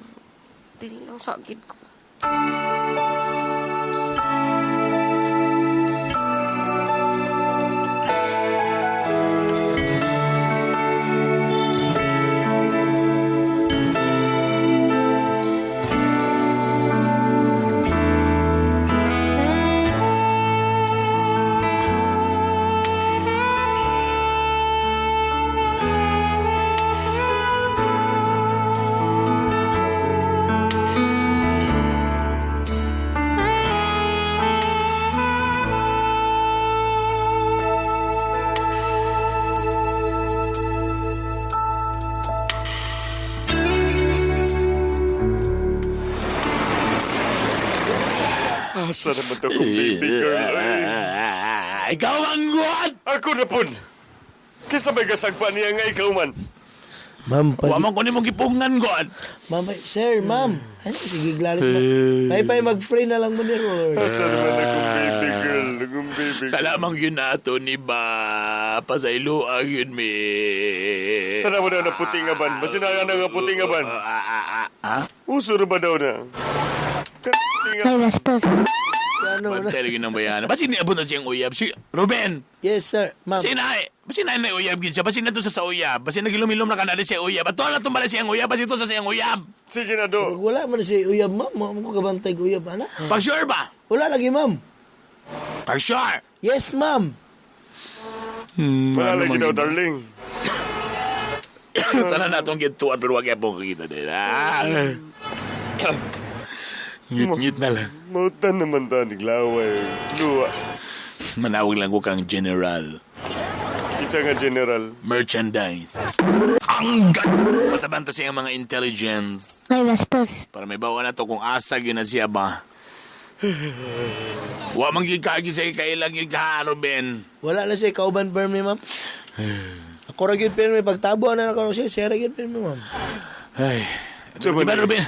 Diri lang sakit ko. Asa naman to kong baby girl? Ay. Ikaw ang guwan! Ako na pun. Kisa may kasagpa niya nga ikaw man. Ma'am, Wa man ko nimo gipungan god. Ma'am, sir, ma'am. Ano, sige, glalis mo. May pa mag-free na lang mo ni Roy. Asa naman akong baby girl? Akong baby girl. Salamang yun nato ni ba pasaylo yun mi. Tanaw mo daw na puti nga ban. Masinaya na nga puti nga ban. Ha? Uso na ba daw na? May bastos. Bantay lagi ng bayana. Basin niabot na siyang uyab. Si Ruben! Yes, sir. Ma'am. Sinay! Basin na na uyab gid siya. Basin na to sa uyab. Basin nagilom-ilom na kanali siya uyab. Ato na tumbala siyang uyab. Basin to sa siyang uyab. Sige na do. Wala man si uyab, ma'am. Ma'am ko kabantay ko uyab, ana. Pag sure ba? Wala lagi, ma'am. Pag sure? Yes, ma'am. Wala lagi daw, darling. Tanan na itong gintuan pero wag yapong kita din. Ah. Ngit-ngit na lang. Mautan naman ta, naglaway. Luwa. Manawag lang ko kang general. Isa nga general. Merchandise. Ang Patabanta siya ang mga intelligence. May bastos. Para may bawa na to kung asa yun na siya ba. Wa man gyud kaagi sa ikailang gyud ka, Ruben. Wala na siya kauban permi, ma'am. Ako ra gyud permi pagtabo na ako siya, siya ra gyud permi, ma'am. Ay. Di ba, Ruben?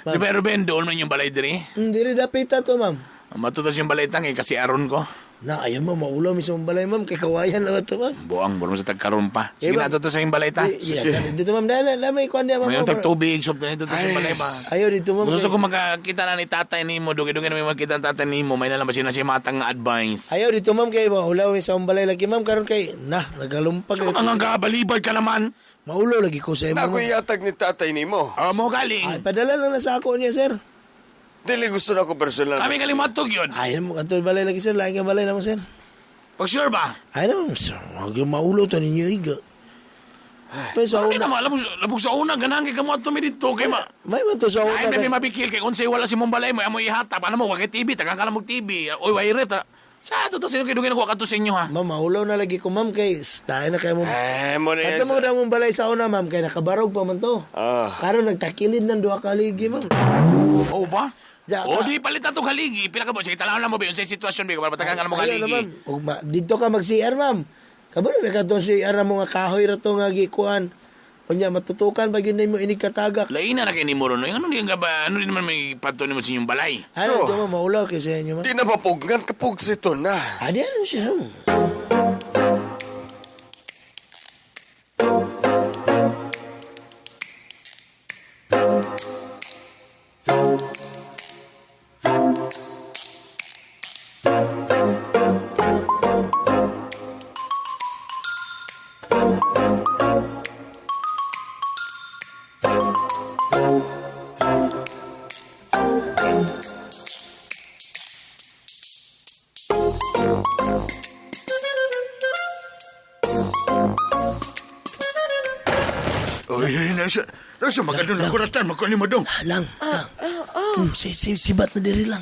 Di ba, Ruben, doon man yung balay diri? Hindi rin dapit to, ma'am. Matutos yung balay tang eh, kasi aron ko. Na, ayaw mo, maulaw mismo ang balay, ma'am. Kay kawayan na to, ma'am. Buang, buro mo sa tagkaroon pa. Sige Eh, na, ma'am. to sa yung balay ta. Sige. Dito, ma'am. Dahil, dahil, may kuwan niya, ma'am. May tagtubig, sob na dito sa balay ba. Ayaw dito, ma'am. Gusto ko magkita na ni tatay nimo, dugi-dugi na may magkita ang tatay nimo, may nalang ba siya na siya matang nga advice. Ayaw dito, ma'am, kay maulaw mismo ang balay lagi, ma'am. Karon kay, na, nagalumpag. So, ang kabalibad ka naman. Maulaw lagi ko sa imo. Na ako iatag ni tatay nimo. Ah, mo galing. Ay, padala lang na sa ako niya, sir. Dili gusto na ako personal. Kami galing matug yun. Ay, mo kanto balay lagi, sir. Lain ka balay na mo, sir. Pag sure ba? Ay, naman, sir. Wag yung maulaw to ninyo, iga. Pero sa Ay, una, naman, labog, labog sa una, ganahan kay kamo ato mi dito. Kay ma... may man to sa una. Ay, may mabikil kay unsay wala si mong balay mo, amo ihatap. Ano mo, wakay TV, tagang ka na mag TV. Oy, wairet ha. Sa ato to, sino kay dugay na kuha ka to sa inyo ha. Ma'am, maulaw na lagi ko, ma'am, kay tayo na kayo mo. Eh, mo na yan. At mo na mong balay sa una, ma'am, kay nakabarog pa man to. Ah. Karon nagtakilid ng duha ka haligi, ma'am. Oo ba? Ja, O di palitan to haligi. Pila ka mo, sige, tanaw na mo ba, unsay sitwasyon ba, para matagang ka na mo Ayaw na, haligi. ma'am. Ug ma- dito ka mag-CR, ma'am. Kabalo na ka to CR na mga kahoy ra to nga gikuan. Unya matutukan pag yun na mo inig katagak. Lain na na kay ni Moro, no? Ano din ka ba, ano din naman may padto nimo sa inyong balay? Ano ito, ma'am, maulaw kay sa inyo, ma'am. Di na mapugnan kapug sito na. Adi ano siya, ma'am. Oy, nasa, nasa magandang nakuratan, magkunin mo dong. Lang, lang. Si, si, sibat na diri lang.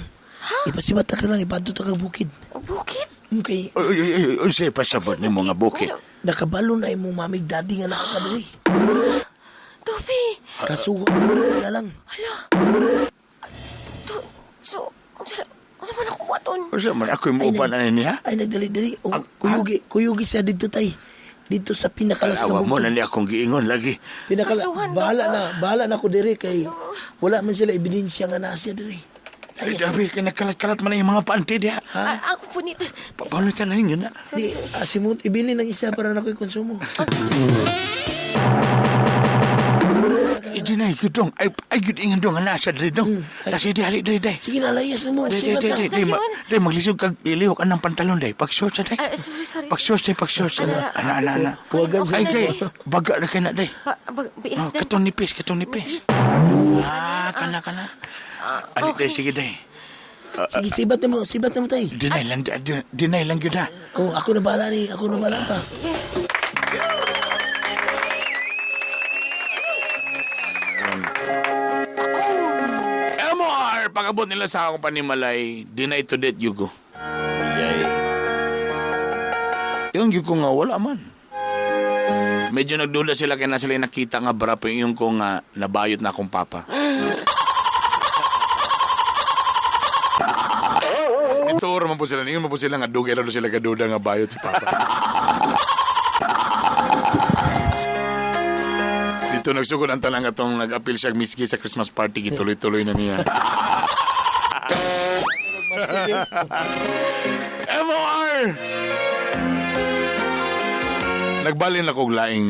Ipasibat na ka lang, ipadto ta kag bukid. Bukid? Okay. Oy, oy, oy, oy, say pasabot ni mga bukid. Nakabalo na imong mamig daddy nga naa ka diri. Tofi! Kasuwa na lang. Hala! To, so, unsa man ako buhaton? Unsa man ako yung muuban na niya? Ay, nagdali-dali. Oh, kuyugi, kuyugi siya dito tay. Dito sa pinakalas ka Awa mo bukid. na niya akong giingon lagi. Pinakala, Kasuhan daw bahala ka. na, bahala na ko diri kay wala man sila ebidensya nga naa siya diri. Ay, grabe, kinakalat-kalat man na yung mga panty diha. Ha? Ah, ako po nito. Paano siya na ninyo na? Di, simut, ibili ng isa para na ko'y konsumo. Di na, yun dong. Ay, ay, yun ingan dong, nga nasa diri dong. Nasa di, halik diri, day. Sige na, layas na mo. Day, day, Sibat day, na. day, day, day, maglisod kag ilihok anang pantalon, day. Pag-short siya, day. Ay, sorry, sorry. Pag-short siya, pag-short siya. Ana, ana, ana. Kuwagan Ay, kay, baga na kay na, day. Ba, ba, biis Oh, na. katong nipis, katong nipis. Biis. Ah, kana, kana. Alik, day, sige, day. Sige, sibat na mo, sibat na mo tay. Dinay lang, dinay lang yun, ha. Oh, ako na bahala ni, ako na bahala pa. MR, pag-abot nila sa akong panimalay, deny to death, Yugo. Yay. Yung Yugo nga, wala man. Medyo nagduda sila kaya na sila nakita nga bra, pero yung ko nga, nabayot na akong papa. Tuor man po sila. Ingon man po sila nga dugay ra sila kaduda nga bayot si Papa. Dito nagsugod ang talang atong nag-appeal siya miski sa Christmas party, gituloy-tuloy na niya. MOR! Nagbalin ako og laing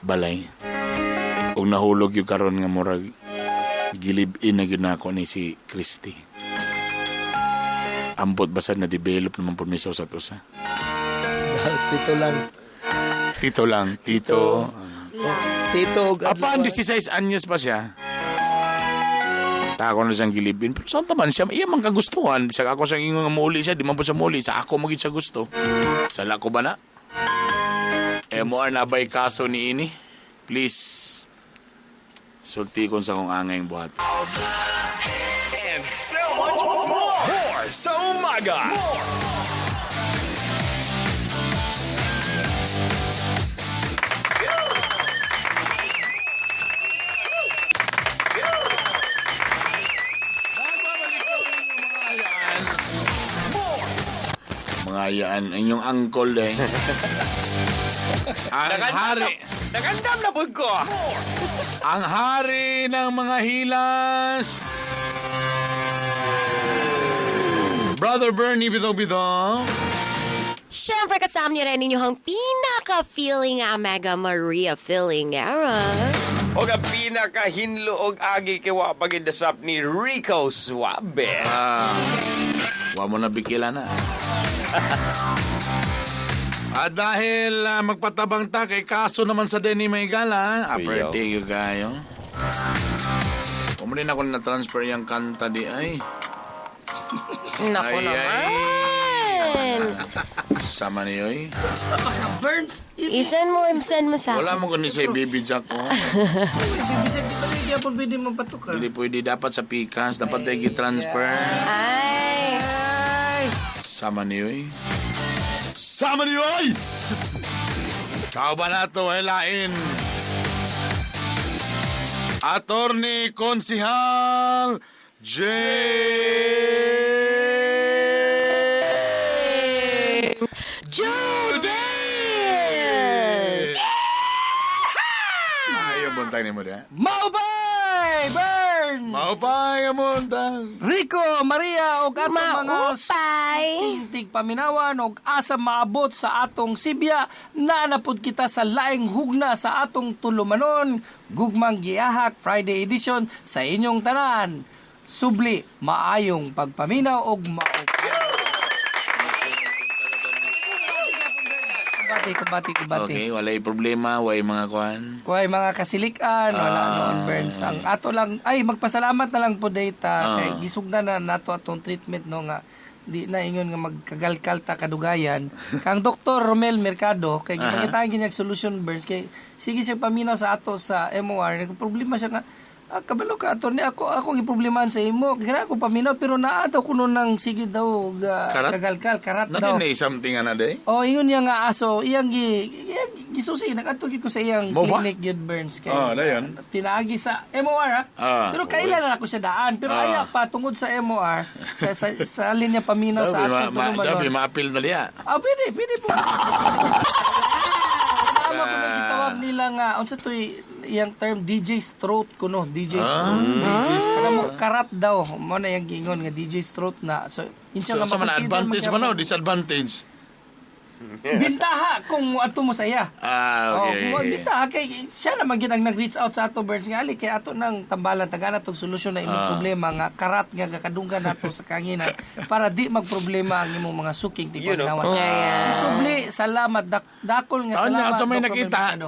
balay. Ug nahulog yung karon nga murag gilib-in na gyud nako ni si Christy. Ambot basad na develop naman po mi sa usat usa. Tito lang. Tito lang, tito. Tito og Apan 16 anyos pa siya. Tako na siyang gilibin. Pero saan taman siya? Iya man kagustuhan. Bisag ako siyang ingon nga muuli siya, di man po siya muuli. Sa ako magid siya gusto. Sala ko ba na? MOR na ba'y kaso ni ini? Please. Sulti kon sa kong angay buhat. And so much more. More sa umaga. More. Mga ayaan, inyong angkol eh. Ang hari. Nagandam na pud ko. Ang hari ng mga hilas. Brother Bernie Bidong-Bidong. Siyempre, kasama niyo rin inyong pinaka-feeling Omega Maria Feeling Era. Og ang pinakahinlo og agi kay wa pagidasap ni Rico Suave. Wa mo na bikila na. At dahil magpatabang ta kay kaso naman sa Denny Maygala, aperte you kayo. Kung rin ako na-transfer yung kanta di ay. Nako Ay, naman. Sama niyo eh. Burns. I-send mo sa Wala akin. mo kundi sa baby Jack ko. Hindi po pwede mo patukan. Hindi pwede dapat sa pikas. Dapat tayo transfer. Ay. Sama niyo eh. Sama niyo ay! Kau ba na ito ay lain? Attorney Konsihal James Judy! Ayaw buntag ni mo da. Maupay! Burns! Maupay ang buntag. Rico, Maria, og atong mga Maupay! tintig paminawan og asa maabot sa atong sibya, naanapod kita sa laing hugna sa atong tulumanon, Gugmang Giahak Friday edition sa inyong tanan. Subli, maayong pagpaminaw og maupay. Kumbati, kumbati, kumbati. Okay, walay problema, walay mga kuan. Kuhay mga kasilikan, wala noon Burns. Ang ato lang, ay magpasalamat na lang po data kay gisugda na nato atong treatment no nga di na ingon nga magkagalkal ta kadugayan. Kang Dr. Romel Mercado kay gipangitaan ginyag solution Burns kay sige siya paminaw sa ato sa MOR nagproblema siya nga kabalo ka attorney ako akong giproblemahan sa imo kaya ako paminaw pero naa daw kuno nang sige daw ga, Karat? kagalkal karat daw. Naging na something ana day? Oh, ingon niya nga aso, iyang gi iyang gisusi nagadto gyud ko sa iyang Mo ba? clinic gyud Burns kay. Oh, dayon. Pinaagi sa MOR ha. Pero kailan na ako siya daan, pero aya pa tungod sa MOR sa sa, sa linya paminaw sa Dabi, atong tulumanon. dabi, ma-appeal na liya. Pwede, pwede po. Tama ko nang gitawag nila nga unsa to'y iyang term DJ throat kuno, DJ throat. DJ Kana mo karat daw, mo na iyang giingon nga DJ throat na. So, insa So, nga sa man makonsider advantage magyapon. ba na o disadvantage? Bintaha kung ato mo sa iya. Okay. Oh, kung bintaha kay siya naman gyud ang nag-reach out sa ato Birds nga ali kay ato nang tambalan tagana tog solusyon na imong problema nga karat nga gakadunggan nato sa kangina para di magproblema ang imong mga suking You know. tigpagnawan. Yeah. So subli salamat dakol nga Taon niya, salamat. sa may Dr. nakita. Mercado.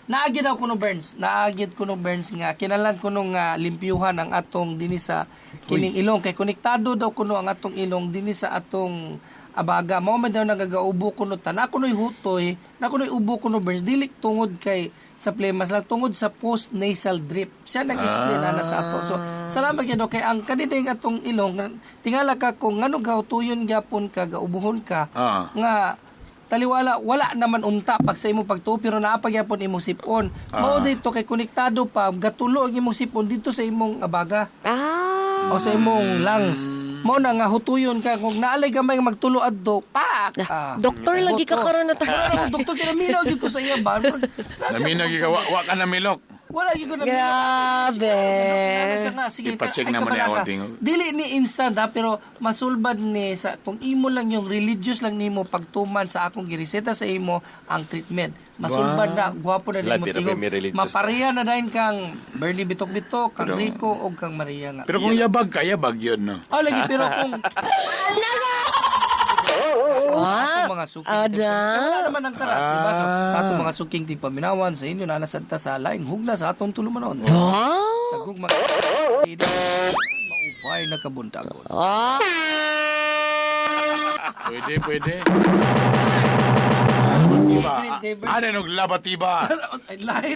Naagi daw kuno Burns, naagid kuno Burns nga kinalan kuno nga limpyuhan ang atong dinhi sa kining ilong kay konektado daw kuno ang atong ilong dinhi sa atong abaga. Mao man daw nagagaubo kuno ta. Na kuno'y hutoy, na kuno'y ubo kuno Burns dili tungod kay sa plemas lang tungod sa post nasal drip. Siya nag-explain ana sa ato. So salamat gyud kay ang kanideng atong ilong tingala ka kung ngano gahutuyon gyapon ka gaubuhon ka nga taliwala wala naman unta pag sa imong pagtuo pero naa pa gyapon imong sipon. Mao dito kay konektado pa gatulo ang imong sipon dito sa imong abaga. O sa imong lungs. Mao na nga hutuyon ka kung naalay gamay nga magtulo adto, pak. Ah. Doktor lagi ka karon na Wala na akong doktor kay naminaw gyud ko sa iya ba. Naminaw gyud ka, wa ka namilok. Wala gyud ko naminaw. Grabe. Siya nga, sige, Ipacheck ay, naman ni kabala akong ka. tingog. Dili ni instant ha, pero masulbad ni sa kung imo lang yung religious lang nimo pagtuman sa akong gireseta sa imo ang treatment. Masulbad Wow. na gwapo na Wala, nimo di na tingog. may religious. Mapareha na dayon kang Bernie Bitok-Bitok, kang Pero- Rico o kang Maria nga. Pero kung yabag ka, yabag yun, no? Ah, lagi pero kung Ah, sa atong mga suking tigpaminawan. Wala naman ang karat, di ba? So, sa atong mga suking tigpaminawan sa inyo nanasanta sa laing hugna sa atong tulumanon. Sa gugma maupay na kabuntagon. Ah. Pwede, pwede. Iba. Ano nung labatiba? Ay, lahi.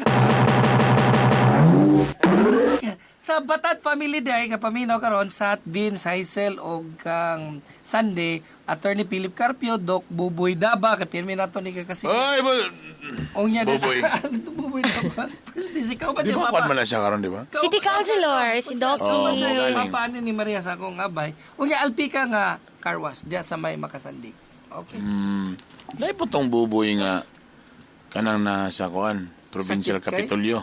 Sa Batad Family Day, kapaminaw karon Sat, Vince, Haisel, og kang Sunday, Attorney Philip Carpio, Doc Buboy Daba, kay pirmi nato ni kakasi. Ay, Ong niya Buboy. Buboy Daba. First day, ikaw ba Di siya, ba Papa? kuwan man na siya karon, di ba? City Councilor, si Doc. Oh, Ikaw ba siya, galing. Papa ani ni Maria sa akong abay. Unya alpi ka nga car wash diya sa may makasandig. Okay. Lahi po tong buboy nga kanang nasa kuan, Provincial Sakit kay? Capitolio.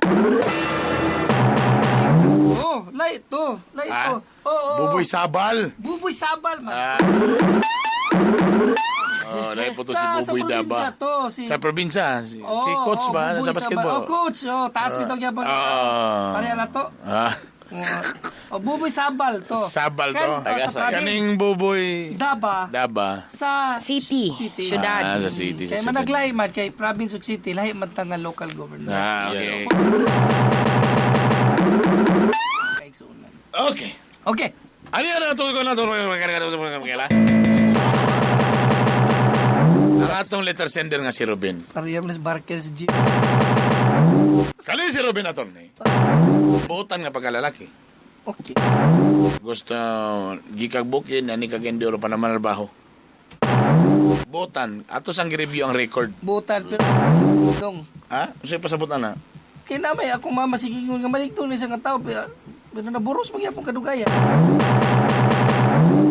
Oh, lay to, lay Ah, to. Oh, oh. Buboy Sabal. Buboy Sabal man. Ah. Oh, lahi po to si Sa Buboy probinsya Daba. to, si- Sa probinsya, si, Oh, si coach oh, ba Buboy sa basketball? Sabal. Oh, coach. Oh, taas bitaw gyapon. Ah. Pareha na to. Ah, Oh, Buboy Sabal to. Sabal to. Kan, oh, sa province. Kaning Buboy Daba Daba. sa City. City. Syudad. Ah, sa city, sa Kay syudad. managlay man kay province ug city lahi man ta nga local government. Ah, okay. Okay. Okay. Ano yan ang tuloy ko na Ang atong letter sender nga si Robin. Pareham ni Barkers G. Kali si Robin aton eh. Buotan nga pagkalalaki. Okay. Gusto gikag bukid ani kag enduro pa naman trabaho. Buotan ato sang gi-review ang record. Butan pero dong. Ha? Unsay pasabot ana? Kay namay akong mama sige ingon nga maligtong ni sa nga tao pero, pero naburos magyapon kadugayan.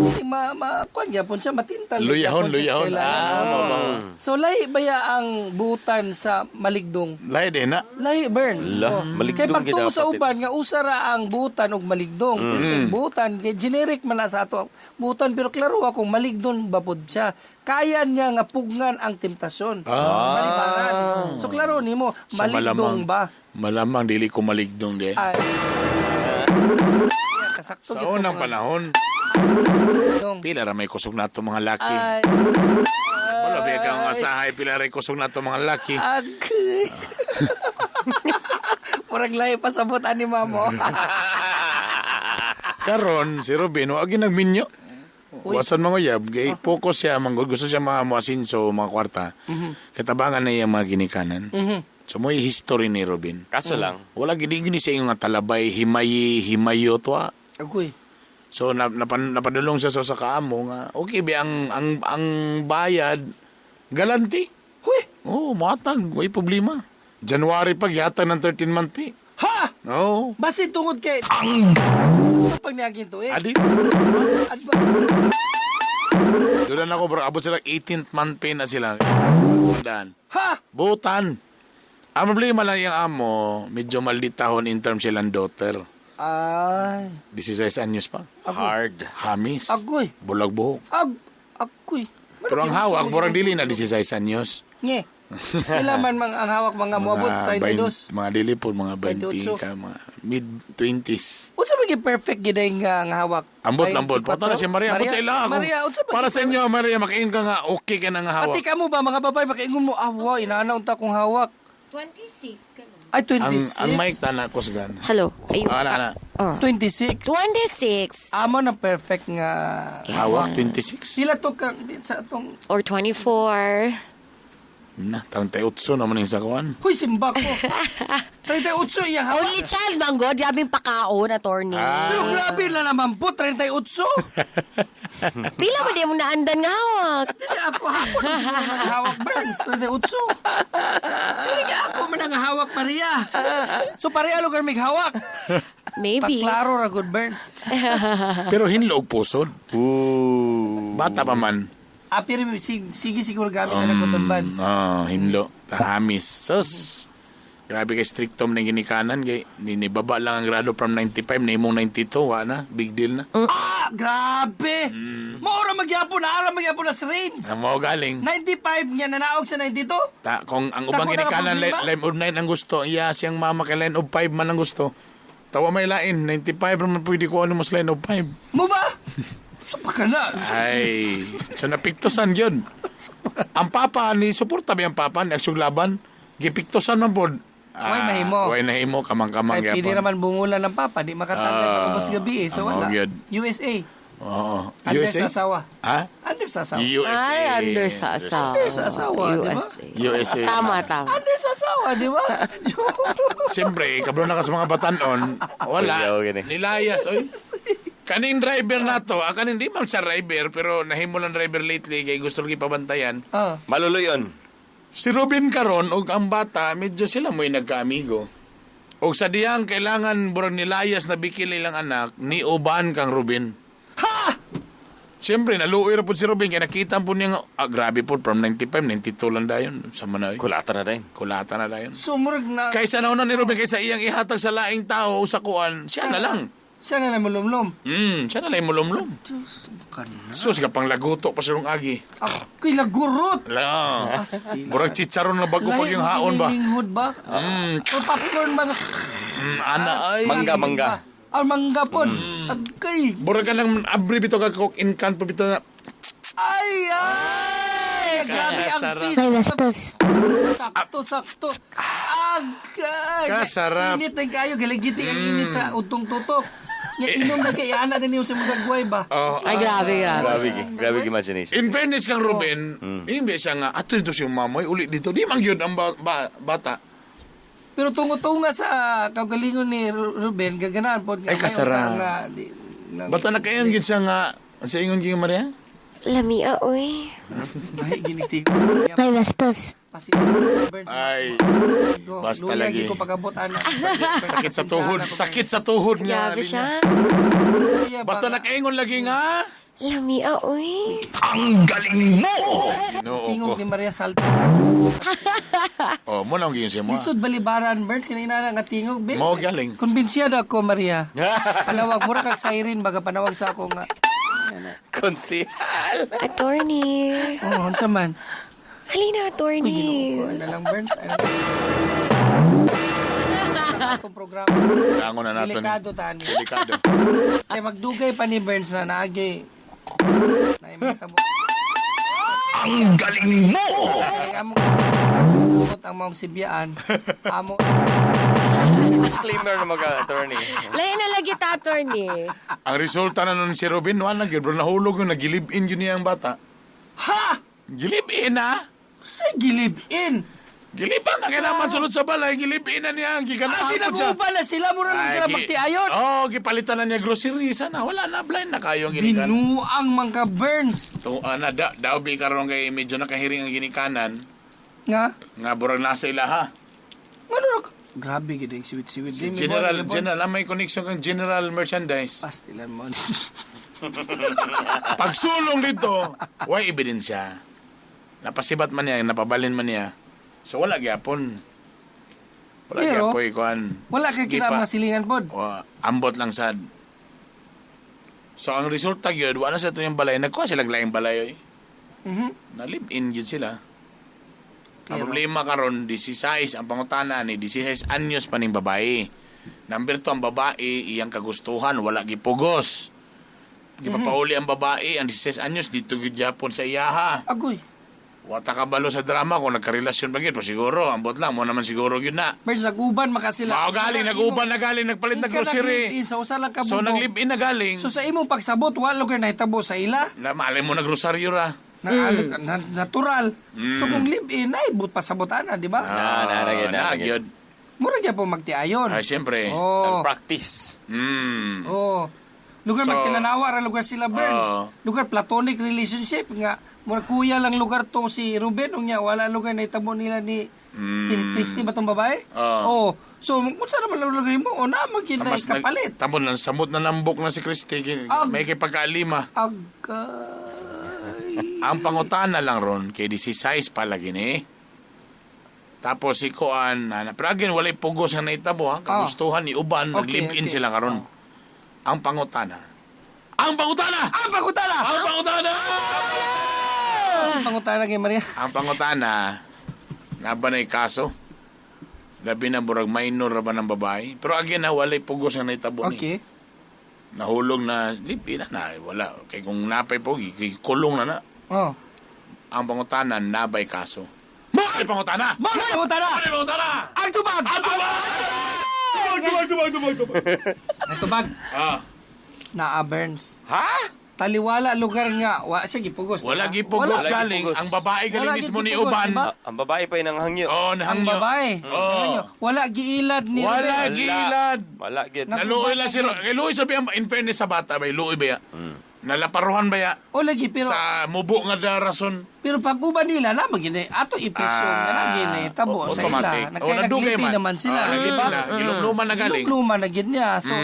Hindi ma ma kuan gyapon siya matintal. Luyahon, gyapon siya sa luyahon. kailangan. Ah, mao ba? So lahi baya ang butan sa maligdong? Lahi din na. Lahi burns. La, Oh. maligdong Kay pagtuo gyud sa dapat uban nga usa ra ang butan og maligdong. Kay butan kay generic man na sa ato butan pero klaro akong maligdon ba pod siya. Kaya niya nga pugngan ang temptasyon. Ah. Malibaran. So klaro nimo Sa maligdong malamang, ba? Malamang dili ko maligdong di. Ay. Kasakto Sa gyud unang tong- panahon, Dong. pila ra may kusog nato mga laki. Ay. Wala ba kang asahay pila ra kusog nato mga laki. Agay. Murag lahi pasabot ani mamo. Karon si Robin wa gyud nagminyo. Wasan mga yab kay focus siya manggod gusto siya mga moasinso mga kwarta. Katabangan na iya mga ginikanan. So mo history ni Robin. Kaso lang, Wala gid gini siya yung nga talabay himayi himayo to. Agoy. So napadulong siya sa kaamo nga okay bi ang bayad galanti. Huy. Oh, matag, way problema. January pa gihatag ng 13 month fee. Ha! Oo. Basi tungod kay pag niagin to eh. Adi. Doon na ako bro, abot sila 18th month pay na sila. Tandaan. Ha! Butan. Ang problema lang yung amo, medyo malditahon in terms silang daughter. Ay. 16 anyos pa. hard. Hamis. Agoy. Bulag buhok. Agoy. Pero ang hawak, borang dili na 16 anyos. Nge. Ila man mang ang hawak mga moabot sa 32. Mga dili po, mga 20 28. ka, mga mid-20s. Unsa ba gyud perfect gyud ay nga ang hawak? Ambot Ay, lang po. Pato na si Maria. Ambot sa ila ako. Maria, unsa ba Para sa inyo, Maria, makaingon ka nga, okay ka na nga hawak. Pati ka mo ba mga babae makaingon mo ah wow inanaw ta kong hawak. 26 ka na. Ay Ang, 26. ang mic tana kusgan. Hello. Ayun. Ah, ana, ana. Oh. 26. 26 Amo na perfect nga Hawak, 26. Sila to kang sa atong or 24. Na, 38 naman yung sakuan. Huy simba ko. 38 iya hawak. Only child man god, grabing pakaon, attorney. Ah. Pero grabe na naman po 38. Pila mo di mo naandan nga hawak. Dili ako hapon ang siguro nang hawak Burns 38. Dili ka ako man ang hawak Maria. So pareha lugar mig hawak. Maybe. Paklaro ra good burn. Pero hinlo og pusod. Bata pa man. Ah, pero sige siguro gamit na ng cotton buds. Ah, hinlo. Tahamis. Sus. Grabe kay strictom ng ginikanan kay ninibaba lang ang grado from 95 na imong 92 wa na big deal na. Ah, grabe! Maura magyapon, ara magyapon na sa range. Ang mao galing. 95 niya nanaog sa 92. Ta, kung ang ubang Dako na ginikanan ka problema. line of 9 ang gusto, iya siyang mama kay line of 5 man ang gusto. Tawa may lain 95 ra man pwede ko ano mas line of 5. Mo ba? Sa na. Ay, so napiktosan yun. Ang papa ni suporta ba ang papa ni aksyon laban? Gipiktosan man pod. Way mahimo. Way nahimo kamang-kamang Kahit pili gyapon. naman bungulan ng papa, di makatanggal Ah, pag-abot sa gabi eh. So ang wala. gyud. USA. Oo. Under USA? sa asawa. Ha? Under sa asawa. USA. Ay, under sa asawa. Under sa asawa, di ba? USA. USA. Tama, tama. Under sa asawa, di ba? Siyempre, kablo na ka sa mga batanon. Wala. Nilayas, oy. Kaning driver na to, ah, kaning di man siya driver, pero nahimo lang driver lately kay gusto lagi pabantayan. Ah. Maluloy yun. Si Robin karon og ang bata, medyo sila mo'y nagkaamigo. Og sa diyang kailangan burang nilayas na bikil ilang anak, ni uban kang Robin. Ha! Siyempre, naluoy ra po si Robin kay nakita po niya nga, ah, grabe po, from 95, 92 lang dayon. Sa manay. Kulata na dayon. Kulata na dayon. Sumurag na. Kaysa nauna ni Robin, kaysa iyang ihatag sa laing tao o sa kuan, siya na lang. Siya na lang mulumlum. Siya na lang mulumlum. Diyos, bukan na. Sus, kapang laguto pa siya agi. Ako'y lagurot. La. Pastila. Murag chicharon na bago pag yung haon ba? Linghod ba? O popcorn ba? Ana ay. Mangga, mangga. Ah, mangga pod. Agay. Murag ka nang abri bito ka coke in can pa bito na. Ay, ay! Grabe ang Sarap. feast. May bastos. Sakto, sakto. Agay! Kasarap. Init na kayo. Galigiti ang init sa utong tutok. Nga inom na kay ana din yung sa mga guay ba? Oh, Ay, grabe, grabe. Grabe, grabe imagination. In fairness kang Ruben, hindi siya nga, ato dito siyang mamoy, uli dito. Di man yun ang bata. Pero tungo-tunga sa kaugalingon ni Ruben, gaganahan po. Ay, kasarap. Nga, di, lang, Bata na kayang yun siya nga, sa ingon yung Maria? Lamia, oy. Ay, ginitig. May bastos. Ay, basta Luya, lagi. di ko pagabot, ana. Sakit sa tuhod. Sakit sa tuhod nga. Grabe siya. Basta nakaingon lagi nga. Lamia, oy. Ang galing mo! No, Tingog ko. ni Maria Salta. Oh, mo na ang siya mo. Lisod balibaran, Burns, kinina nga tingog. Be. Mo galing. Kumbinsiya ako, Maria. Panawag, mura kag siren, baga panawag sa ako nga. Konsihal. Attorney. Oh, unsa man. Halina, attorney. Ano lang, Burns? Ano Itong programa. Tango na nato ni. Delikado, tani. Delikado. Ay, magdugay pa ni Burns na naagi. Naimita mo. Ang galing mo! Ay, amo ang maong sibiyaan. Amo. Disclaimer na mga-attorney. Lain na lagi ta, attorney. Ang resulta na nun si Robin, wala gyud bro nahulog yung nagilib-in yun niya ang bata. Ha! Gilib-in ah! Sa gilib-in? Giliban na kailangan sulod sa balay, gilib-in na niya. Giganahan Ah, po siya. sinaguban na sila, mura lang Ay, sila magtiayon. Oo, oh, gipalitan na niya grocery. Sana, wala na, blind na kayo ang ginikanan. Binuang mga Burns. Ito, ana, daw bi karon kay medyo nakahiring ang ginikanan. Nga? Nga, burag nasa ilaha. Ano na? Grabe gid ang siwit-siwit. Si General, General, ah, may connection kang General Merchandise. Pastilan mo. Pagsulong dito, why ebidensya? Napasibat man niya, napabalin man niya. So wala gyapon. Wala Pero, gyapoy kuan. Wala kay kita Gipa. mga silingan pod. Wa, ambot lang sad. So ang resulta gyud, wala sa ito yung balay. Nagkuha sila laing balay oy. Na live-in gyud sila. Ang problema karon 16 ang pangutana ni 16 anyos pa ning babae. Number 2 ang babae iyang kagustuhan wala gipugos. Gipapauli ang babae ang 16 anyos dito gyud gyapon sa iyaha. Agoy. Wata ka balo sa drama kung nagkarelasyon pa gyud pa siguro ambot lang mo naman siguro gyud na. Burns, nag-uban maka sila. Mao galing nag-uban na galing nagpalit na Ika grocery. nag-live-in sa usa lang ka So bubong. nag-live-in na galing. So sa imong pagsabot wala lugar nahitabo sa ila. Na malay mo nagrosaryo ra. Na, na- natural. So kung live-in ay but pasabot ana, di ba? Ah, na, gyud. Mura gyud po magtiayon. Ay siyempre. Oh. Practice. Oh. Lugar So, magtinanawa ra lugar sila Burns. Oo. Lugar platonic relationship nga mura kuya lang lugar to si Ruben unya wala lugar nahitabo nila ni Mm. Christy ba tong babae? Oo. Oh. So, unsa naman lang mo? O na magid na Tamas kapalit. Tamo na samot na nambok na si Christy. May kay pagkaalima. Ang pangutana lang ron kay 16 pa lagi ni. Tapos si Kuan, ana, pero again walay pugos nga naitabo ha. Kagustuhan ni uban, Okay, nag-live-in okay. sila karon. Ang pangutana. Ang pangutana! Ang pangutana! Ang pangutana! Ang pangutana kay Maria. Ang pangutana, naba na'y kaso. Labi na burag minor ra ba ng babae. Pero again, ha, walay pugos nga naitabo ni. Okay. Nahulog na, lipi na na, wala. Kay kung napay po, kulong na na. Oh. Ang pangutana, nabay kaso. Mo ay pangutana! Mo ay pangutana! Mo ay pangutana! Ang tubag! Ang tubag! Tubag, tubag, tubag, tubag. Ang tubag. Ah. Naa Burns. Ha? Taliwala lugar nga. Wa siya gipugos. Wala diba? gipugos Wala. galing. Ang babae galing Wala mismo ni gipugos, Uban. diba? Ang babae pa yung nanghangyo. Oo, Ang nahangyo. babae. Oo. Wala giilad ni Wala Ruben. giilad. Wala gid. Naluoy lang si Kay Luoy sabi ang in fairness sa bata bay luoy ba ya? Nalaparuhan ba ya? O lagi pero Sa mubo nga da rason. pero pag uban nila na magini ato ipisyon nga na gini tabo Ah, sa ila. automatic. Nagkay Oh, nadugay naglipi man. naman sila, Oh, di naglipi ba? na. Gilumluman na galing. Gilumluman na gid niya. So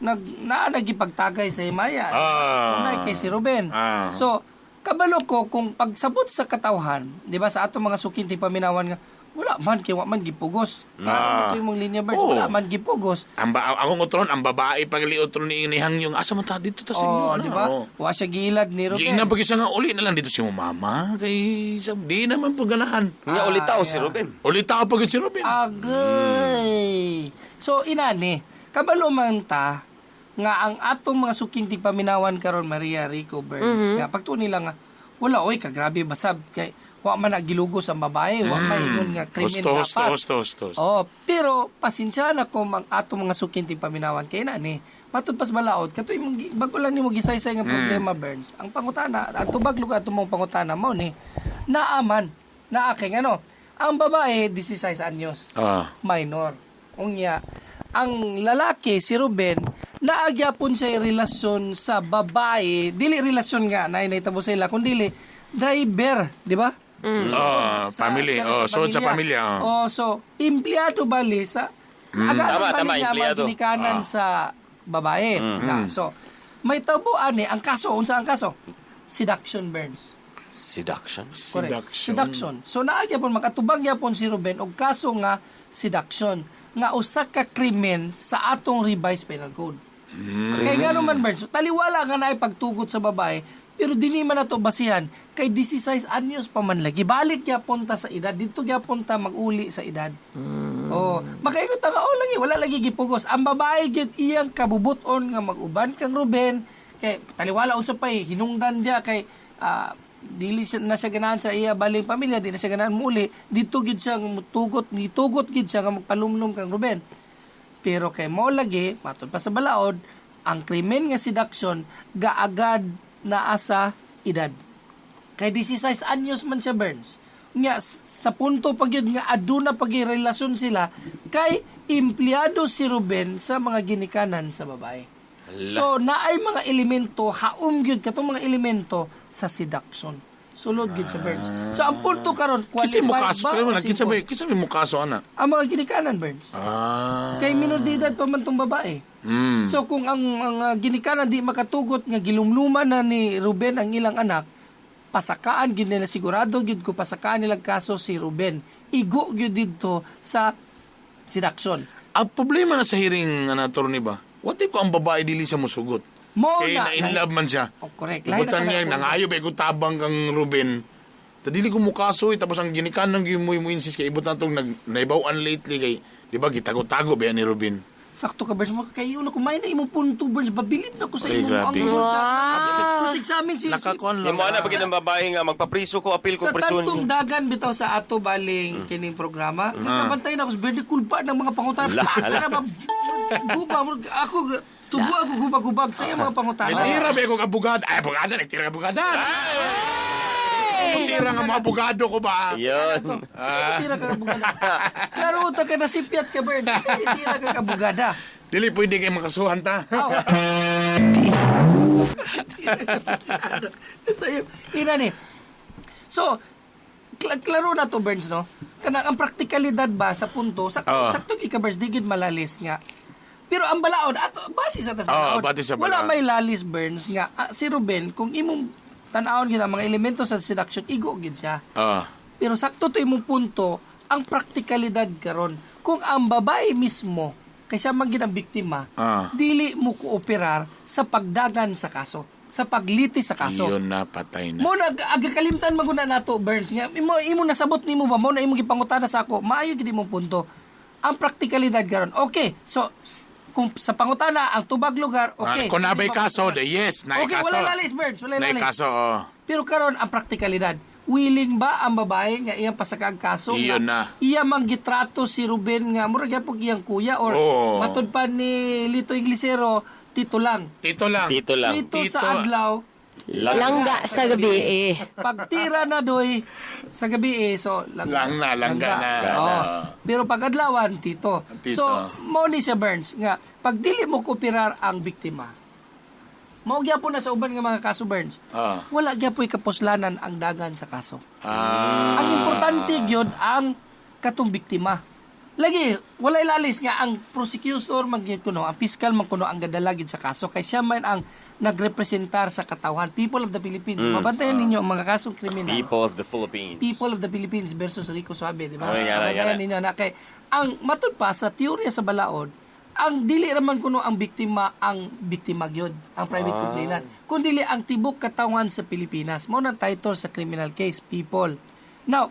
nag naa nagipagtagay sa himaya. Ah. Unay kay si Ruben. Ah. So kabalo ko kung pagsabot sa katawhan, di ba sa atong mga sukinti paminawan nga wala man kay wa man gipugos. Ah. Ah. Ito yung linya birds, Oo. wala man gipugos. Ang akong utron, ang babae pag utron ni ni Hangyong asa man ta dito ta sa inyo. Oh, ano? di ba? Oo. Wa siya giilad ni Ruben. Di na pag siya nga uli na lang dito si mama kay sa di naman po ganahan. Nga ulitaw si Ruben. Ulitaw pag si Ruben. Agay. So inani, kabalo man ta nga ang atong mga suking tigpaminawan karon Maria Rico Burns. Nga pagtuon nila nga wala oy kagrabe basab kay wa man na gilugos ang babae, wa man ingon nga krimen Husto, husto, dapat. husto, husto, husto. Oh, pero pasensya na kung ang atong mga suking tigpaminawan kay inani. Matud pas balaod kato imong bago lang nimo gisaysay nga problema Burns. Ang pangutana, ang tubag lugar atong mong pangutana mao ni naaman, naa kay ngano. Ang babae 16 anyos Ah. minor. Unya, ang lalaki si Ruben naagyapon siya yung relasyon sa babae, dili relasyon nga na naitabo sa ila kun dili driver, di ba? Oh, family. Oh, so sa pamilya. Oh. Oh, so empleyado bali sa aga Tama, bali tama, nga mga empleyado. ginikanan Ah. sa babae. Na, so may tabo ani ang kaso unsa ang kaso? Seduction burns. Seduction. Correct. Seduction. Seduction. So naa gyapon makatubag gyapon si Ruben og kaso nga seduction nga usa ka krimen sa atong revised penal code. Kay ngano man Burns, taliwala nga naay pagtugot sa babae, pero dili man nato basihan kay 16 anyos pa man lagi. Balik gyapon ta sa edad, didto gyapon ta maguli sa edad. Oh, makaingon ta nga oh lagi wala lagi gipugos. Ang babae gyud iyang kabubuton nga mag-uban kang Ruben kay taliwala unsa pay hinungdan dia kay dili siya, na siya ganahan sa iya baling pamilya, di na siya ganahan muli, didto gyud siya nga mutugot, nitugot gyud siya nga magpalumlum kang Ruben. Pero kay mo lagi, matod pa sa balaod, ang krimen nga seduction gaagad naa sa edad. Kay 16 anyos man siya Burns. Nga sa punto pag yun nga aduna pag relasyon sila kay empleyado si Ruben sa mga ginikanan sa babae. So naay mga elemento haom gyud katong mga elemento sa seduction. Sulod gyud sa Burns. So ang punto karon Kinsa mo qualified kaso? ba? Kaya o mo lang, kinsa simple? ba kinsa may mo kaso ana? Ang mga ginikanan Burns. Ah. Kay minor de edad pa man tong babae. So kung ang ginikanan di makatugot nga gilumluman na ni Ruben ang ilang anak, pasakaan gyud nila sigurado gyud ko pasakaan nila kaso si Ruben. Igo gyud didto sa seduction. Ang problema na sa hearing ana attorney ba? What if kung ang babae dili siya musugot? Mo Kay na na in love man siya. Oh, correct. Lahi na Ibutan sa niya, lahi. nangayo ba kung tabang kang Ruben. Ta dili ko mukaso eh, tapos ang ginikanan gyud mo insist kay ibutan tong nag naibaw-an lately kay di ba gitago-tago ba yan ni Ruben? Sakto ka, Burns. Kay una kumain na imong punto, Burns. Babilid na ko sa Ay, imong grabe. ang Wow. Kusig sa amin si, si Nakakuan lang. Yung mga na pagid ang babae nga magpapriso ko, apil ko sa prison. tantong dagan bitaw sa ato baling kining programa. Nakabantay na ako sa Bernie kulpa ng mga pangutana. Ala, ala. Para ba- Guba, ako tubo ako gubag-gubag sa iyong mga pangutana. May tira ba kong abogado? Ay, abogado, nagtira ka abogado. Tira nga mga abogado ko ba? Yun. Sa tira ka kabugada. Klaro uta ka nasipyat ka, Bern. Sa tira ka kabugada. Dili pwede kay makasuhan ta. Aw. Sa iyo. Ina ni. So, Klaro na to, Burns, no? Kanang ang praktikalidad ba sa punto, sakto, Oo. sakto ika, Burns, di gid malalis nga. Pero ang balaod, ato, base sa tas Oo, balaod. base sa Wala balaod. may lalis, Burns, nga si Ruben, kung imong tan-awon gid ang mga elemento sa seduction, igo gid siya. Pero sakto to imong punto, ang praktikalidad karon. Kung ang babae mismo, kaysa man gid ang biktima, dili mo kooperar sa pagdagan sa kaso, sa paglitis sa kaso. Yun na, patay na. Mo nag agakalimtan man gud na nato, Burns, nga imo imo nasabot nimo ba mo na imo gipangutana sa ako, maayo gid imong punto. Ang praktikalidad karon. Okay, so kung sa pangutana ang tubag lugar, okay. Ah, kung nabay kaso, de, yes, naay Okay, kaso. wala lalis, Burns, wala Naay lalis. kaso, oh. Pero karon ang praktikalidad, willing ba ang babae nga iyang pasakag kaso nga Iyon na. iya mang gitrato si Ruben nga murag gyapon iyang kuya or Oo. matud pa ni Lito Inglesero, tito lang. Tito lang. Tito lang. Tito, sa adlaw. Langga sa gabi eh. Pagtira na doy sa gabi eh, so langga. Lang na, langga na. Oo. Pero pag adlawan, tito. Tito. So, mo ni siya, Burns, nga pag dili mo kooperar ang biktima, mao gyapon na sa uban nga mga kaso, Burns. Wala gyapoy kapuslanan ang dagan sa kaso. Ang importante gyud ang katong biktima. Lagi, wala ilalis nga ang prosecutor man gyud kuno, ang fiscal man kuno ang gadala gyud sa kaso kay siya man ang nagrepresentar sa katawhan, people of the Philippines. Mabantayan ninyo ang mga kasong kriminal. People of the Philippines. People of the Philippines versus Rico Suave, di ba? Oh, yara, Mabantayan yara. ninyo na kay ang matud pa sa teorya sa balaod, ang dili raman kuno ang biktima gyud, ang private complainant. Kun dili ang tibok katawan sa Pilipinas. Mao nang title sa criminal case, people. Now,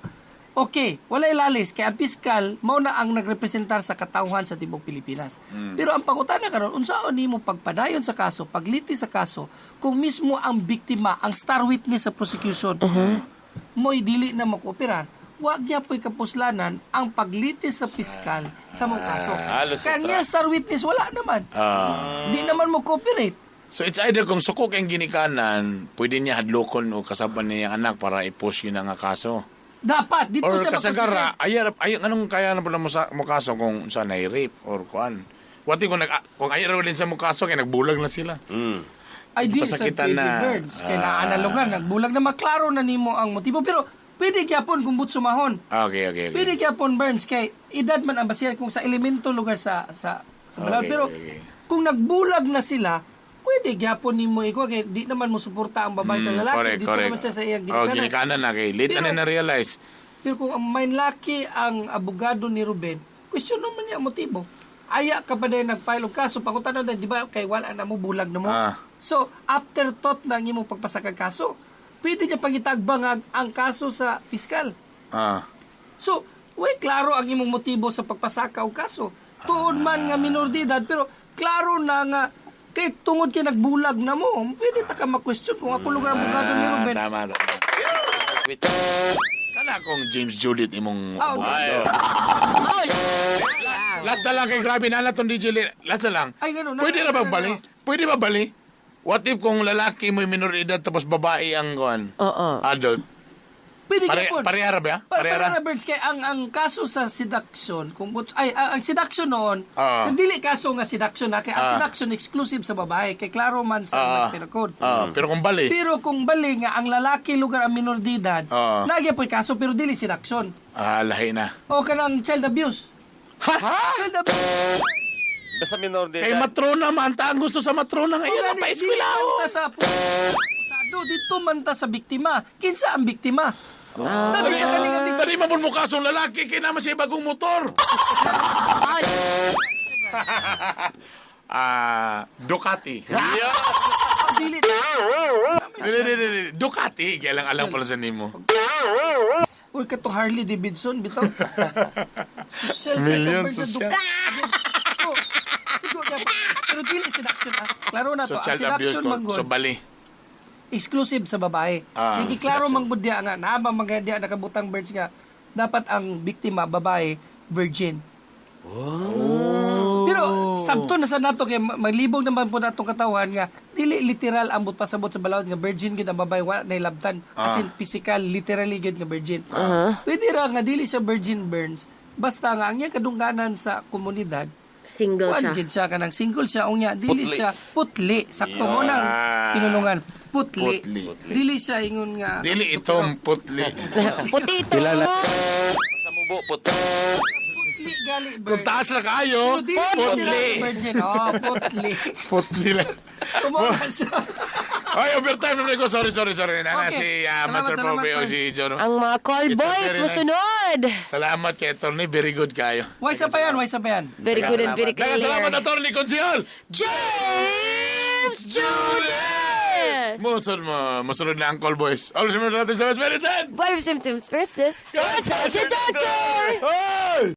okay, wala ilalis kay ang piskal mao na ang nagrepresentar sa katawhan sa tibok Pilipinas. Pero ang pangutana karon, unsaon nimo pagpadayon sa kaso, pagliti sa kaso, kung mismo ang biktima, ang star witness sa prosecution, mo'y dili na makooperar, wa gyapoy kapuslanan ang paglitis sa piskal sa mong kaso. Halos Kaya sobra. nga star witness, wala naman. Di naman mo cooperate. So it's either kung suko kang ginikanan, pwede niya hadlokon o kasaban niya yung anak para i-push yun ang kaso. Dapat, dito Or siya kasagara, ay, anong kaya na pala mo, sa, mo kaso kung sa rape or kuan. What if kung, kung ayaw din sa mo kaso, kaya nagbulag na sila. Ay, di sa Pasakitan pwede, na. Birds. Kaya naanalogan, nagbulag na maklaro na nimo ang motibo. Pero pwede gyapon kung butsumahon. Okay. Pwede gyapon, Burns, kay edad man ang basihan kung sa elemento lugar sa sa sa balaod. Okay, Pero okay. kung nagbulag na sila, pwede gyapon nimo ikaw kay di naman mo suporta ang babae sa lalaki, Correct, dito correct. naman siya sa iyang Oh, ginikanan. ginikanan na kay late na Pero- na-realize. Pero kung ang main laki ang abogado ni Ruben, question naman niya ang motibo. Aya ka pa din nag-file og kaso, pangutana na, di ba, kay wala na mo, bulag na mo. So, afterthought na ang imong pagpasakag kaso, pwede niya pangitagbangag ang kaso sa piskal. So, way klaro ang imong motibo sa pagpasaka og kaso. Tuod man nga minor de edad, pero klaro na nga kay tungod kay nagbulag na mo, pwede ta ka ma-question kung ako lugar abogado ni Ruben. Tama, tama. Kana kung James Judith imong Ah, abogado. Last na lang kay grabe na na tong DJ Lee. Last na lang. Ay, ganun. Pwede na ba bali? Pwede ba bali? What if kung lalaki mo yung minor de edad tapos babae ang kuan? Oo. Adult. Pwede gyapon. Parehara ba? Parehara Parehara. Birds, kay ang kaso sa seduction, kung ay ang seduction noon, dili kaso nga seduction na kay ang seduction exclusive sa babae kay klaro man sa Revised Penal Code. Pero kung bali. Pero kung bali nga ang lalaki lugar ang minor de edad, nagya po'y kaso pero dili seduction. Lahi na. O kanang child abuse. Ha? Child abuse. Basta minor de Kay edad. matrona man, ta ang gusto sa matrona ngayon ang paeskwela Dili man ta sa pusado, dito man ta sa biktima. Kinsa ang biktima? Dali sa kaning biktima. Dali man mo kasong lalaki kay naman siya bagong motor. Ducati. Dili. Dili, dili, dili. Ducati, kaya lang alam pala sa nimo. Uy, katong Harley Davidson, bitaw. Social Million, sa social. Ducati. So, igo gyapon. Pero dili seduction ah. Klaro na So to. Ang child abuse seduction ko. man gud, So bali. exclusive sa babae. Kaya klaro seduction. man gud diya nga naa ba mga diya nakabutang birds nga dapat ang biktima babae virgin. Oh. Pero sabto na sa nato kay maglibog naman po natong katawan nga dili literal ang but pasabot sa balaod nga virgin gyud ang babae wala na ilabtan. As in physical literally gyud nga virgin. Pwede ra nga dili siya virgin burns basta nga ang iyang kadungganan sa komunidad Single Kuan siya. gid siya kanang single siya unya dili Putli. siya putli sakto mo nang pinulungan putli. Putli. Dili siya ingon nga Dili itong putli. Puti ito. Sa mubo, putli. Putli gali Kung taas na kayo, Pero dili putli. sila virgin. Oh, putli. Putli lang. Tumora siya. Ay, overtime naman ko. Sorry, sorry, sorry. Nana, Okay. si Salamat, Master salamat, Pobe o Ferds. si Jono. Ang mga call It's a boys, very nice- musunod. Salamat kay Attorney. Very good kayo. Why sa pa yan? Why sa pa yan? Very good and very clear. Salamat, Attorney Consiol. James Julius! Musunod mo. Musunod na ang call boys. Always remember natin sa best medicine. What if symptoms persist? Consult your doctor! Hey!